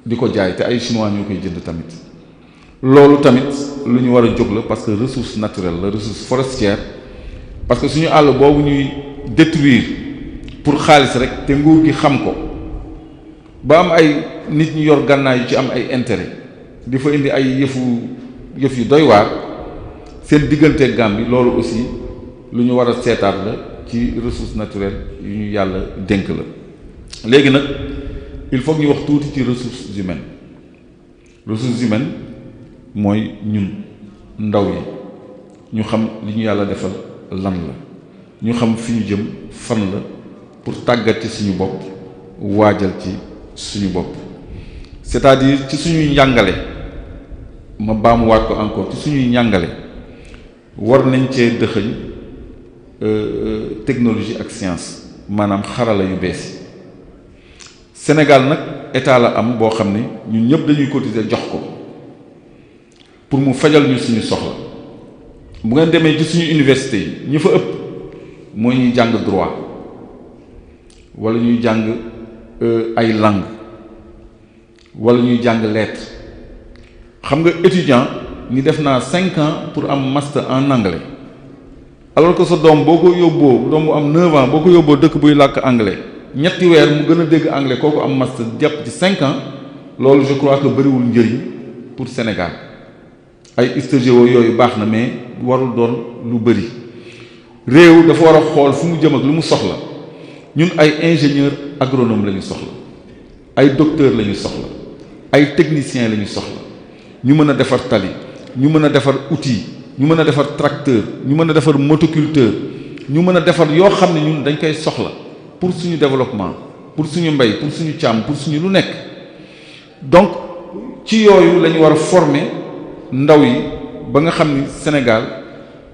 di ko jaay te ay chinois ñoo koy jënd tamit loolu tamit lu ñu war a jóg la parce que ressource naturelle la ressource forestière parce que suñu àll boobu ñuy détruire pour xaalis rek te nguur gi xam ko ba am ay nit ñu yor gànnaay yu ci am ay intérêt di fa indi ay yëf yu doy waar seen diggante Gambie loolu aussi lu ñu war a seetaat la ci ressource naturelle yu ñu yàlla dénk la léegi nag il faut que ñu wax tuuti ci ressources humaines mooy ñun ndaw yi ñu xam li ñu yàlla defal lan la ñu xam fi ñu jëm fan la pour tàggat ci suñu bopp waajal ci suñu bopp c'est-à-dire ci suñuy njàngale ma baamuwaat ko encore ci suñuy njàngale war nañ cee dëxëñ technologie ak science maanaam xarala yu bees yi Sénégal nag état la am boo xam ne ñun ñëpp dañuy cotiser jox ko pour mu fajal ñu suñu soxla bu ngeen demee ci suñu université yi ñu fa ëpp mooy ñuy jàng droit wala ñuy jàng ay langue wala ñuy jàng lettre xam nga étudiant ni def naa 5 ans pour am master en anglais alors que sa doom boo ko yóbboo doom bu am 9 ans boo ko yóbboo dëkk buy làkk anglais ñetti weer mu gën a dégg anglais kooku am master jàpp ci 5 ans loolu je crois que bëriwul njëriñ pour Sénégal ay stégios yooyu baax na mais warul doon lu bëri réew dafa war a xool fu mu jëm ak lu mu soxla ñun ay ingénieur agronome la ñu soxla ay docteur la ñu soxla ay technicien la ñu soxla ñu mën a defar tali ñu mën a defar outil ñu mën a defar tracteur ñu mën a defar motoculteur ñu mën a defar yoo xam ne ñun dañ koy soxla pour suñu développement pour suñu mbay pour suñu càmm pour suñu lu nekk donc ci yooyu la ñu war a former ndaw yi ba nga xam ni Sénégal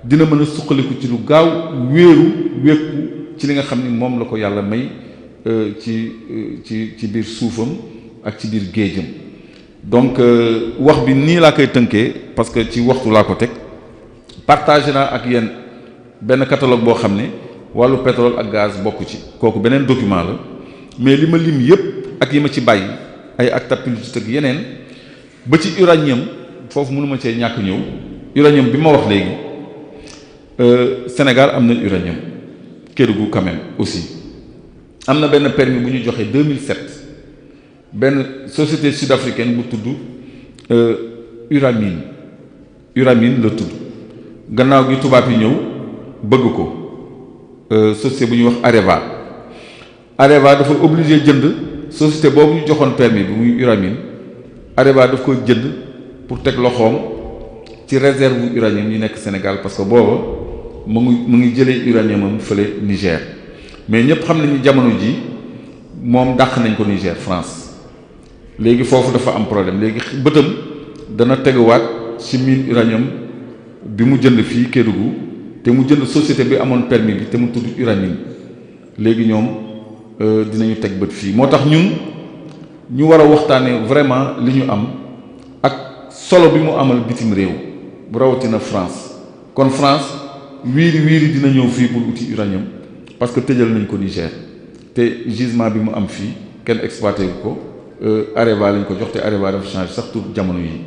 dina mën a suqaliku ci lu gaaw wékku ci li nga xam ni moom la ko yàlla may ci biir suufam ak ci biir géejam donc wax bi nii laa koy tënkee parce que ci waxtu laa ko teg partagé naa ak yéen benn catalogue boo xam ne wàllu pétrole ak gaz bokk ci kooku beneen document la mais li ma lim yépp ak yi ma ci bàyyi ay actes politiques ak yeneen ba ci uranium foofu mënuma cee ñàkk ñëw uranium bi ma wax léegi Sénégal am na uranium Kédougou quand même aussi am na benn permis bu ñu joxe 2007 benn société sud-africaine bu tudd Uramine la tudd gannaaw gi tubaab yi ñëw bëgg ko société bu ñuy wax Areva Areva dafa obligé jënd société boobu ñu joxoon permis bi muy Uramine. Areva daf ko jënd pour teg loxoom ci réserve uranium yi nekk Sénégal parce que booba mu ngi jëlee uranium am fële Niger mais ñëpp xam nañu jamono ji moom dàq nañ ko Niger France léegi foofu dafa am problème léegi bëtam dana teguwaat ci mine uranium bi mu jënd fii Kédougou te mu jënd société bi amoon permis bi te mu tudd Uramine léegi ñoom dinañu teg bët fii moo tax ñun ñu war a waxtaanee vraiment li ñu am ak solo bi mu amal bitim réew bu rawatina France kon France wiiri dina ñëw fii pour uti uranium parce que tëjal nañ ko Niger te gisement bi mu am fii kenn exploité ko Areva lañ ko jox te Areva dafa changé sax tur jamono yi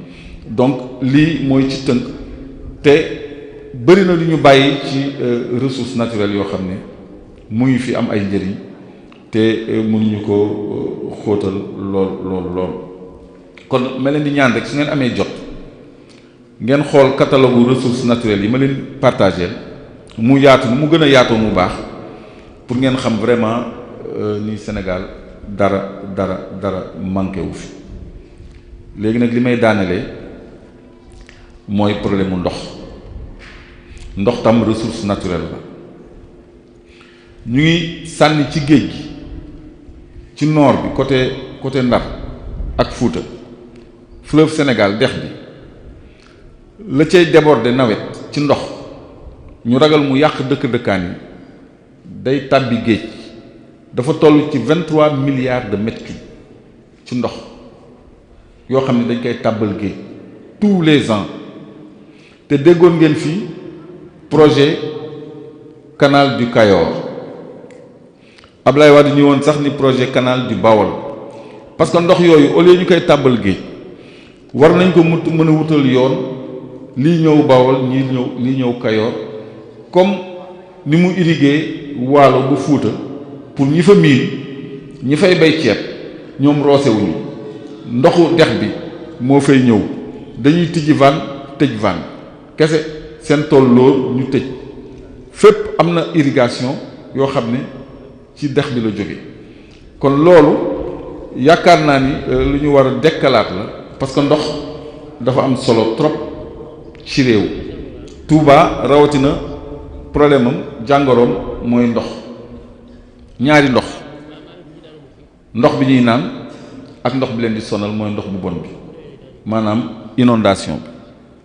donc lii mooy ci tënk te bëri na lu ñu bàyyi ci ressources naturelles yoo xam ne mu ngi fi am ay njëriñ te mënuñu ko xóotal lool kon ma leen di ñaan rek su ngeen amee jot ngeen xool catalogue ressources naturelles yi ma leen partagé mu yaatu mu gën a yaatoo mu baax pour ngeen xam vraiment ni Sénégal dara manqué wu fi léegi nag li may daanelee mooy problème mu ndox tam ressource naturelle la ñu ngi sànni ci géej gi ci nord bi côté Ndar ak Fuuta fleuve Sénégal dex bi la cay déborder nawet ci ndox ñu ragal mu yàq dëkkaan yi day tàbbi géej dafa toll ci 23 milliards de mètres cubes ci ndox yoo xam ne dañ koy tàbbal géej tous les ans te déggoon ngeen fii projet canal du Cayor Ablaye Wade ñu woon sax ni projet canal du Bawol parce que ndox yooyu au lieu ñu koy tàbbal géej war nañ ko mën a wutal yoon lii ñëw Bawol lii ñëw Kayoor comme ni mu irrigué Waalo bu Fuuta pour ñi fa miin ñi fay bay ceeb ñoom roosewuñu ndoxu dex bi moo fay ñëw dañuy tijji vanne tëj vanne kese seen tool lool ñu tëj fépp am na irrigation yoo xam ne ci dex bi la jóge kon loolu yaakaar naa ni lu ñu war a dekkalaat la parce que ndox dafa am solo trop ci réew Touba rawatina problème am jàngoroom mooy ndox ñaari ndox bi ñuy naan ak ndox bi leen di sonal mooy ndox bu bon bi maanaam inondation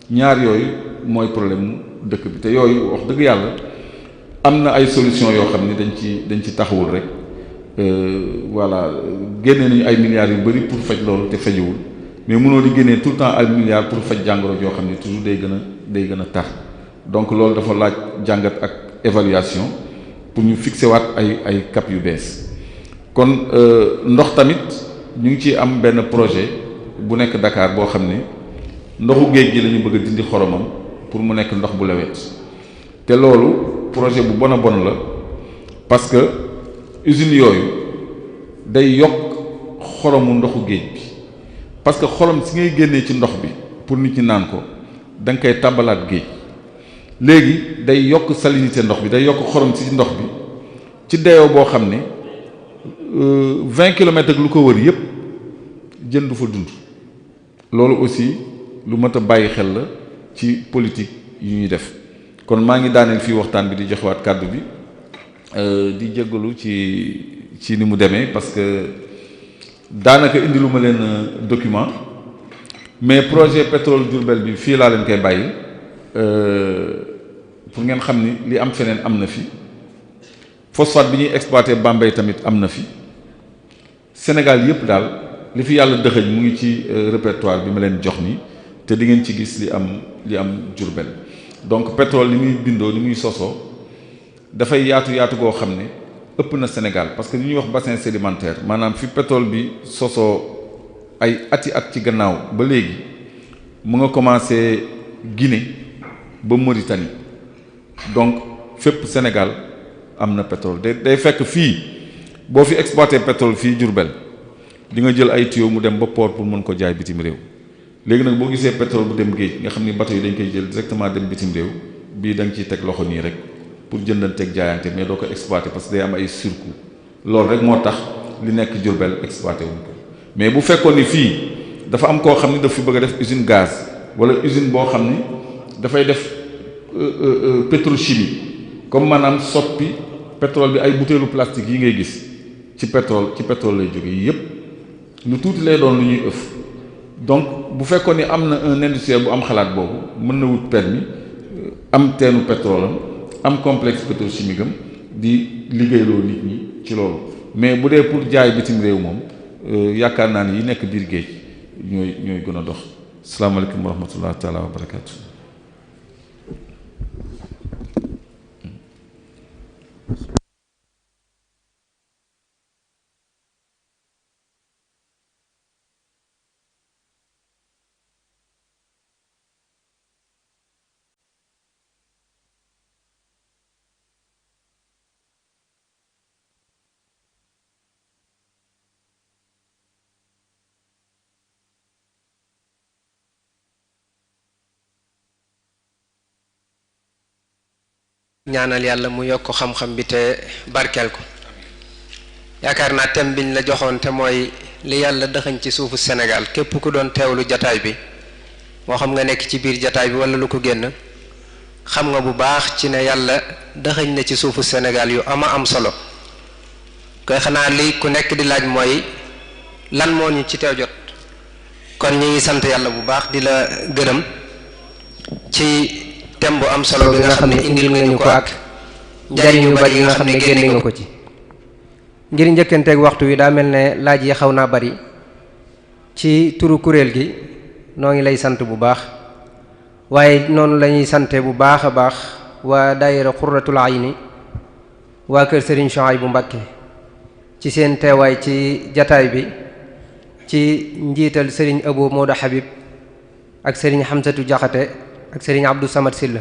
bi ñaar yooyu mooy problème mu dëkk bi te yooyu wax dëgg yàlla am na ay solution yoo xam ni dañ ci taxawul rek voilà génne nañu ay milliards yu bari pour faj loolu te fajiwul mais mënoo di génnee tout le temps ay milliards pour faj jàngoro joo xam ne toujours day gën a tax donc loolu dafa laaj jàngat ak évaluation pour ñu fixé waat ay cap yu bees kon ndox tamit ñu ngi ci am benn projet bu nekk Dakar boo xam ne ndoxu géej gi la ñu bëgg a dindi xoromam pour mu nekk ndox bu lewet te loolu projet bu bon a bon la parce que usines yooyu day yokk xoromu ndoxu géej bi parce que xorom si ngay génnee ci ndox bi pour nit ñi naan ko da nga koy tàbbalaat géej léegi day yokk salinité ndox bi day yokk xorom si ndox bi ci dayoo boo xam ne 20 kilomètres ak lu ko wër yépp jën du fa dund loolu aussi lu mat a bàyyi xel la ci politique yu ñuy def kon maa ngi daaneel fii waxtaan bi di joxewaat kàddu bi di jéggalu ci ni mu demee parce que daanaka indi lu ma leen document mais projet pétrole Diourbel bi fii laa leen koy bàyyi pour ngeen xam ni li am feneen am na fi phosphate bi ñuy exploité Bambey tamit am na fi Sénégal yëpp daal li fi yàlla dëxëñ mu ngi ci répertoire bi ma leen jox ni te di ngeen ci gis li am Diourbel donc pétrole ni muy bindoo ni muy sosoo dafay yaatu goo xam ne ëpp na Sénégal parce que li ñuy wax bassin sédimentaire maanaam fi pétrole bi sosoo ay ati at ci gannaaw ba léegi mu nga commencé Guinée ba Mauritanie donc fépp Sénégal am na pétrole day fekk fii boo fi exploité pétrole fii Diourbel di nga jël ay tuyau mu dem ba port pour mën ko jaay bitim réew léegi nag boo gisee pétrole bu dem géej nga xam ni bateau yi dañ koy jël directement dem bitim réew bii da nga ciy teg loxo nii rek pour jëndanteeg jaayante mais doo ko exploité parce que day am ay surcoût loolu rek moo tax li nekk Diourbel exploité wuñ ko mais bu fekkoon ni fii dafa am koo xam ni daf fi bëgg a def usine gaz wala usine boo xam ni dafay def pétrochimie comme maanaam soppi pétrole bi ay butéelu plastique yi ngay gis ci pétrole lay jóge yi yépp lu tuuti lay doon lu ñuy ëf donc bu fekkoon ni am na un industriel bu am xalaat boobu mën na wut permis am teenu pétrole am complexe pétrochimique am di liggéeyloo nit ñi ci loolu mais bu dee pour jaay bitim réew moom yaakaar naa ne yi nekk biir géej ñooy gën a dox. asalaamaaleykum wa rahmatullahi taala wa barakaatu. ñaanal yàlla mu yokk xam-xam bi te barkeel ko yaakaar naa thème biñ la joxoon te mooy li yàlla dëxañ ci suufu Sénégal képp ku doon teewlu jataay bi moo xam nga nekk ci biir jataay bi wala lu ko génn xam nga bu baax ci ne yàlla dëxañ na ci suufu Sénégal yu am solo koy xanaa li ku nekk di laaj mooy lan moo ñu ci teew jot kon ñu ngi sant yàlla bu baax di la gërëm ci thème bu am solo bi nga xam ne indil nga ñu ko ak njariñ yu bari yi nga xam ne génne nga ko ci. ngir njëkkanteeg waxtu wi daa mel ne laaj yi xaw naa bari ci turu kuréel gi noo ngi lay sant bu baax waaye noonu la ñuy sante bu baax a baax waa daayira Qurratul Ayni waa kër Serigne Souhaïbou Mbacké ci seen teewaay ci jataay bi ci njiital Serigne Abou Modou Habib ak Serigne Hamsatou Diakhaté ak Serigne Abdou Samad Silla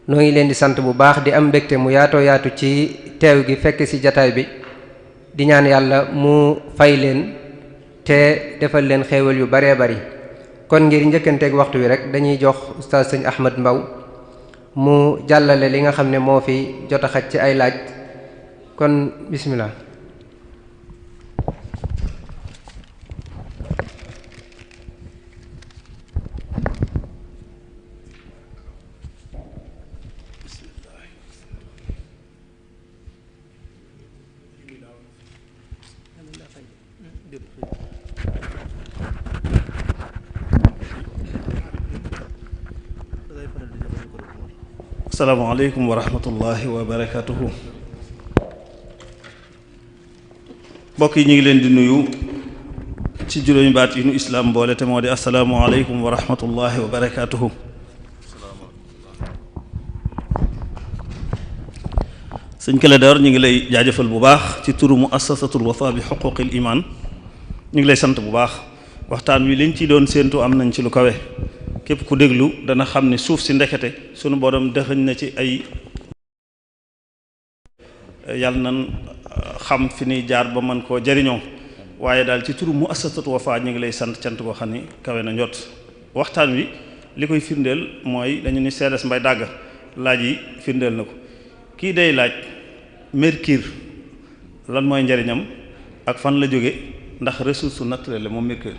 noo ngi leen di sant bu baax di am mbégte mu yaatoo yaatu ci teew gi fekk ci jataay bi di ñaan yàlla mu fay leen te defal leen xéewal yu baree bari kon ngir njëkkanteeg waxtu wi rek dañuy jox oustaz sëñ Ahmad Mbaw mu jàllale li nga xam ne moo fi jot a xaj ci ay laaj kon bismillah. asalaamaaleykum wa rahmatullahi wa barakatuhu. mbokk yi ñu ngi leen di nuyu ci juróomi baat yi nu islaam boole te moo di asalaamaaleykum wa rahmatullahi wa barakatuhu. sëñ Clédor ñu ngi lay jaajëfal bu baax ci turu muassasatul Wafa bi xuquqil iman ñu ngi lay sant bu baax waxtaan wi liñ ci doon séentu am nañ ci lu kawe. képp ku déglu dana xam ne suuf si ndekete sunu borom dëxëñ na ci ay yàlla nan xam fi ni jaar ba mën koo jariñoo waaye daal ci turu muassasatu Wafa ñu ngi lay sant cant koo xam ni kawe na njot waxtaan wi li koy firndeel mooy dañu ni seedes mbay dàgg laaj yi firndeel na ko kii day laaj mercure lan mooy njariñam ak fan la jóge ndax ressource naturelle la moom mercure.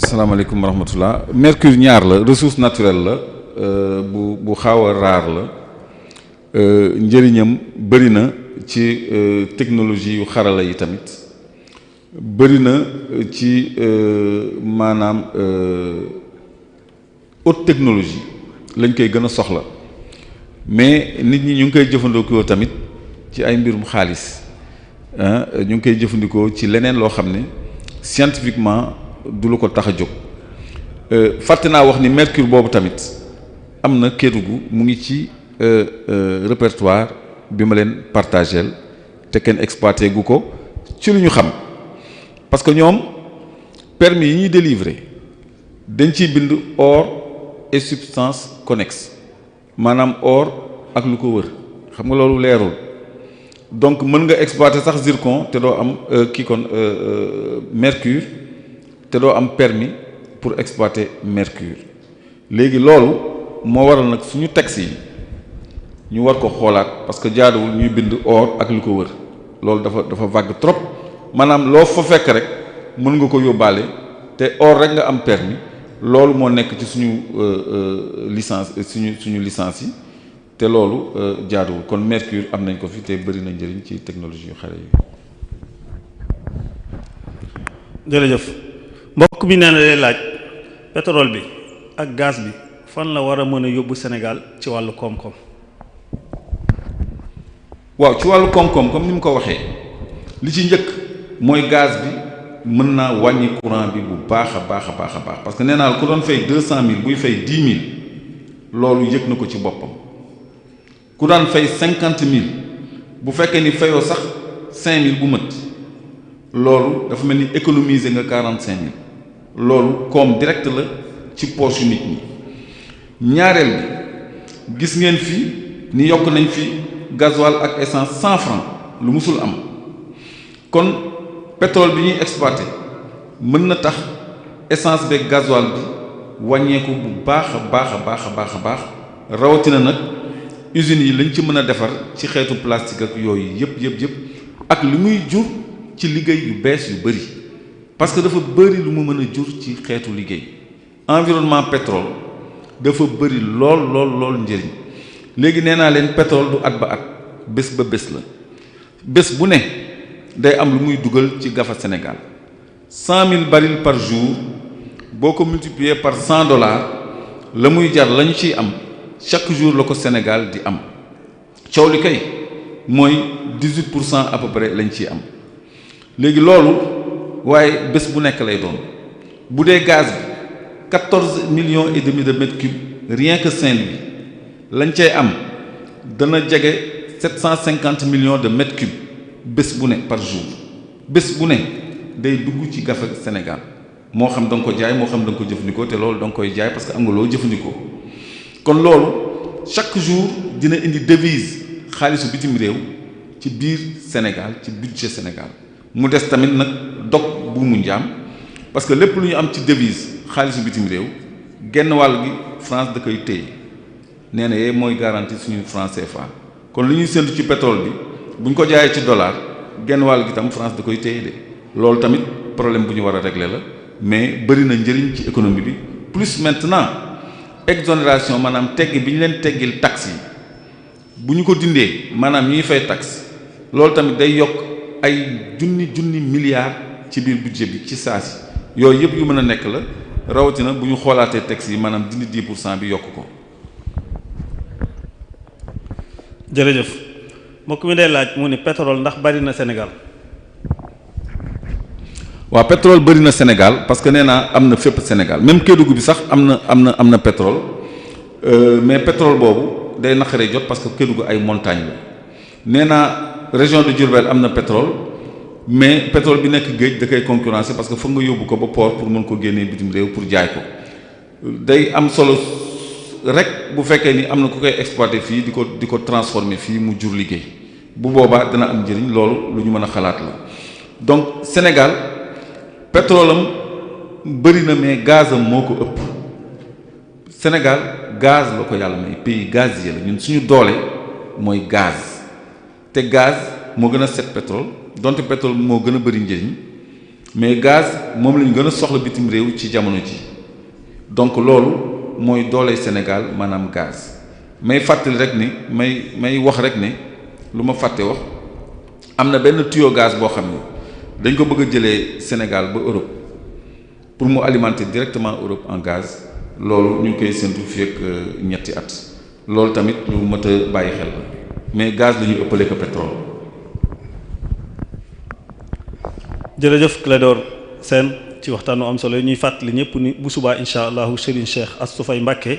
asalaamaaleykum wa rahmatullah mercure ñaar la ressource naturelle la bu xaw a raar la njëriñam bëri na ci technologie yu xarala yi tamit bëri na ci maanaam haute technologie lañ koy gën a soxla mais nit ñi ñu ngi koy jëfandikoo tamit ci ay mbirum xaalis ñu ngi koy jëfandikoo ci leneen loo xam ne scientifiquement du lu ko tax a jóg fàtte naa wax ni mercure boobu tamit am na Kédougou mu ngi ci répertoire bi ma leen partagel te kenn exploité gu ko ci lu ñu xam parce que ñoom permis yi ñuy délivrer dañ ciy bind or et substance connexe maanaam or ak lu ko wër xam nga loolu leerul donc mën nga exploiter sax zircon te doo am mercure te doo am permis pour exploiter mercure léegi loolu moo waral nag suñu texte yi ñu war ko xoolaat parce que jaaduwul ñuy bind or ak li ko wër loolu dafa vague trop maanaam loo fa fekk rek mën nga ko yóbbaale te or rek nga am permis loolu moo nekk ci suñu licence suñu licence yi te loolu jaaduwul kon mercure am nañ ko fi te bëri na njëriñ ci technologie yu xare yi. jërëjëf mbokk mi nee na lay laaj pétrole bi ak gaz bi fan la war a mën a yóbbu Sénégal ci wàllu koom-koom. waaw ci wàllu koom-koom comme ni mu ko waxee li ci njëkk mooy gaz bi mën naa wàññi courant bi bu baax a baax parce que nee naa la ku doon fay 200 000 buy fay 10 000 loolu yëg na ko ci boppam ku daan fay 50 000 bu fekkee ni fayoo sax 5 000 bu mët loolu dafa mel ni économiser nga 45 000 loolu koom direct la ci poche yu nit ñi ñaareel bi gis ngeen fi ni yokk nañ fi gasoil ak essence 100 francs lu musul am kon pétrole bi ñuy exploité mën na tax essence beeg gasoil bi wàññeeku bu baax a baax rawatina nag usines yi lañ ci mën a defar ci xeetu plastique ak yooyu yëpp ak li muy jur ci liggéey yu bees yu bëri parce que dafa bëri lu mu mën a jur ci xeetu liggéey environnement pétrole dafa bëri lool njëriñ léegi nee naa leen pétrole du at ba at bés ba bés la bés bu ne day am lu muy dugal ci gafa Sénégal 100 000 barils par jour boo ko multiplier par $100 la muy jar la ñu ciy am chaque jour la ko Sénégal di am coow li kay mooy 18% à peu près lañ ciy am léegi loolu waaye bés bu nekk lay doon bu dee gaz bi 14,5 millions de mètres cubes rien que Saint-Louis lañ cay am dana jege 750 millions de mètres cubes bés bu ne par jour bés bu ne day dugg ci gafa Sénégal moo xam da nga ko jaay moo xam da nga ko jëfandikoo te loolu da nga koy jaay parce que am nga loo jëfandikoo kon loolu chaque jour dina indi devise xaalisu bitim réew ci biir Sénégal ci budget Sénégal mu des tamit nag dog bu mu njaam parce que lépp lu ñu am ci devise xaalisu bitim réew genn wàll gi France da koy téye nee na yee mooy garantie suñu franc CFA kon li ñuy séntu ci pétrole bi bu ñu ko jaayee ci dollar genn wàll gi tam France da koy téye de loolu tamit problème bu ñu war a régler la mais bëri na njëriñ ci économie bi plus maintenant exonération maanaam teggi bi ñu leen teggil taxes yi bu ñu ko dindee maanaam ñuy fay taxe loolu tamit day yokk ay junni milliards ci biir budget bi ci saa si yooyu yëpp yu mën a nekk la rawatina bu ñu xoolaatee taxes yi maanaam dindi 10% bi yokk ko. jërëjëf mbokk mi day laaj mu ni pétrole ndax bari na Sénégal. waaw pétrole bari na Sénégal parce que nee naa am na fépp Sénégal même Kédougou bi sax am na pétrole mais pétrole boobu day naqaree jot parce que Kédougou ay montagnes la nee naa région de Diourbel am na pétrole mais pétrole bi nekk géej da koy concurrencer parce que foog nga yóbbu ko ba port pour mën ko génnee bitim réew pour jaay ko day am solo rek bu fekkee ni am na ku koy exploiter fii di ko transformer fii mu jur liggéey bu boobaa dana am njëriñ loolu lu ñu mën a xalaat la donc Sénégal pétrole am bëri na mais gaz am moo ko ëpp Sénégal gaz la ko yàlla may pays gazier la ñun suñu doole mooy gaz te gaz moo gën a set pétrole donte pétrole moo gën a bëri njëriñ mais gaz moom lañu gën a soxla bitim réew ci jamono ji donc loolu mooy doole Sénégal maanaam gaz may fàttali rek ni may wax rek ne lu ma fàtte wax am na benn tuyau gaz boo xam ne dañ ko bëgg a jëlee Sénégal ba Europe pour mu alimenter directement Europe en gaz loolu ñu ngi koy séntu fii ak ñetti at loolu tamit lu mat a bàyyi xel la mais gaz la ñuy ëppale ko pétrole. jërëjëf Clédor Sène ci waxtaanu am solo ñuy fàttali ñëpp ni bu subaa incha allahu Serigne Cheikh Astou Faye Mbacké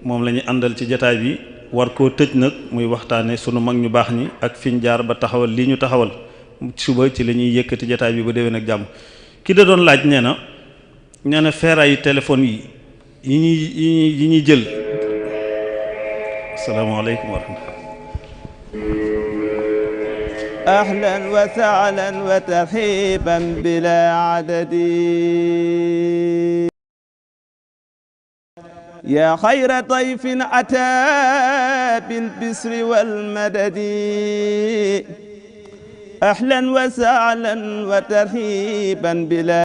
moom la ñu àndal ci jataay bi war koo tëj nag muy waxtaane sunu mag ñu baax ñi ak fiñ jaar ba taxawal lii ñu taxawal suba ci la ñuy yëkkati jataay bi ba déwén ak jàmm ki da doon laaj nee na feeraayu téléphone yi ñuy jël asalaamaaleykum wa rahmatulah أهلا وسهلا وترحيبا بلا عدد يا خير ضيف أتى بالبسر والمدد أهلا وسهلا وترحيبا بلا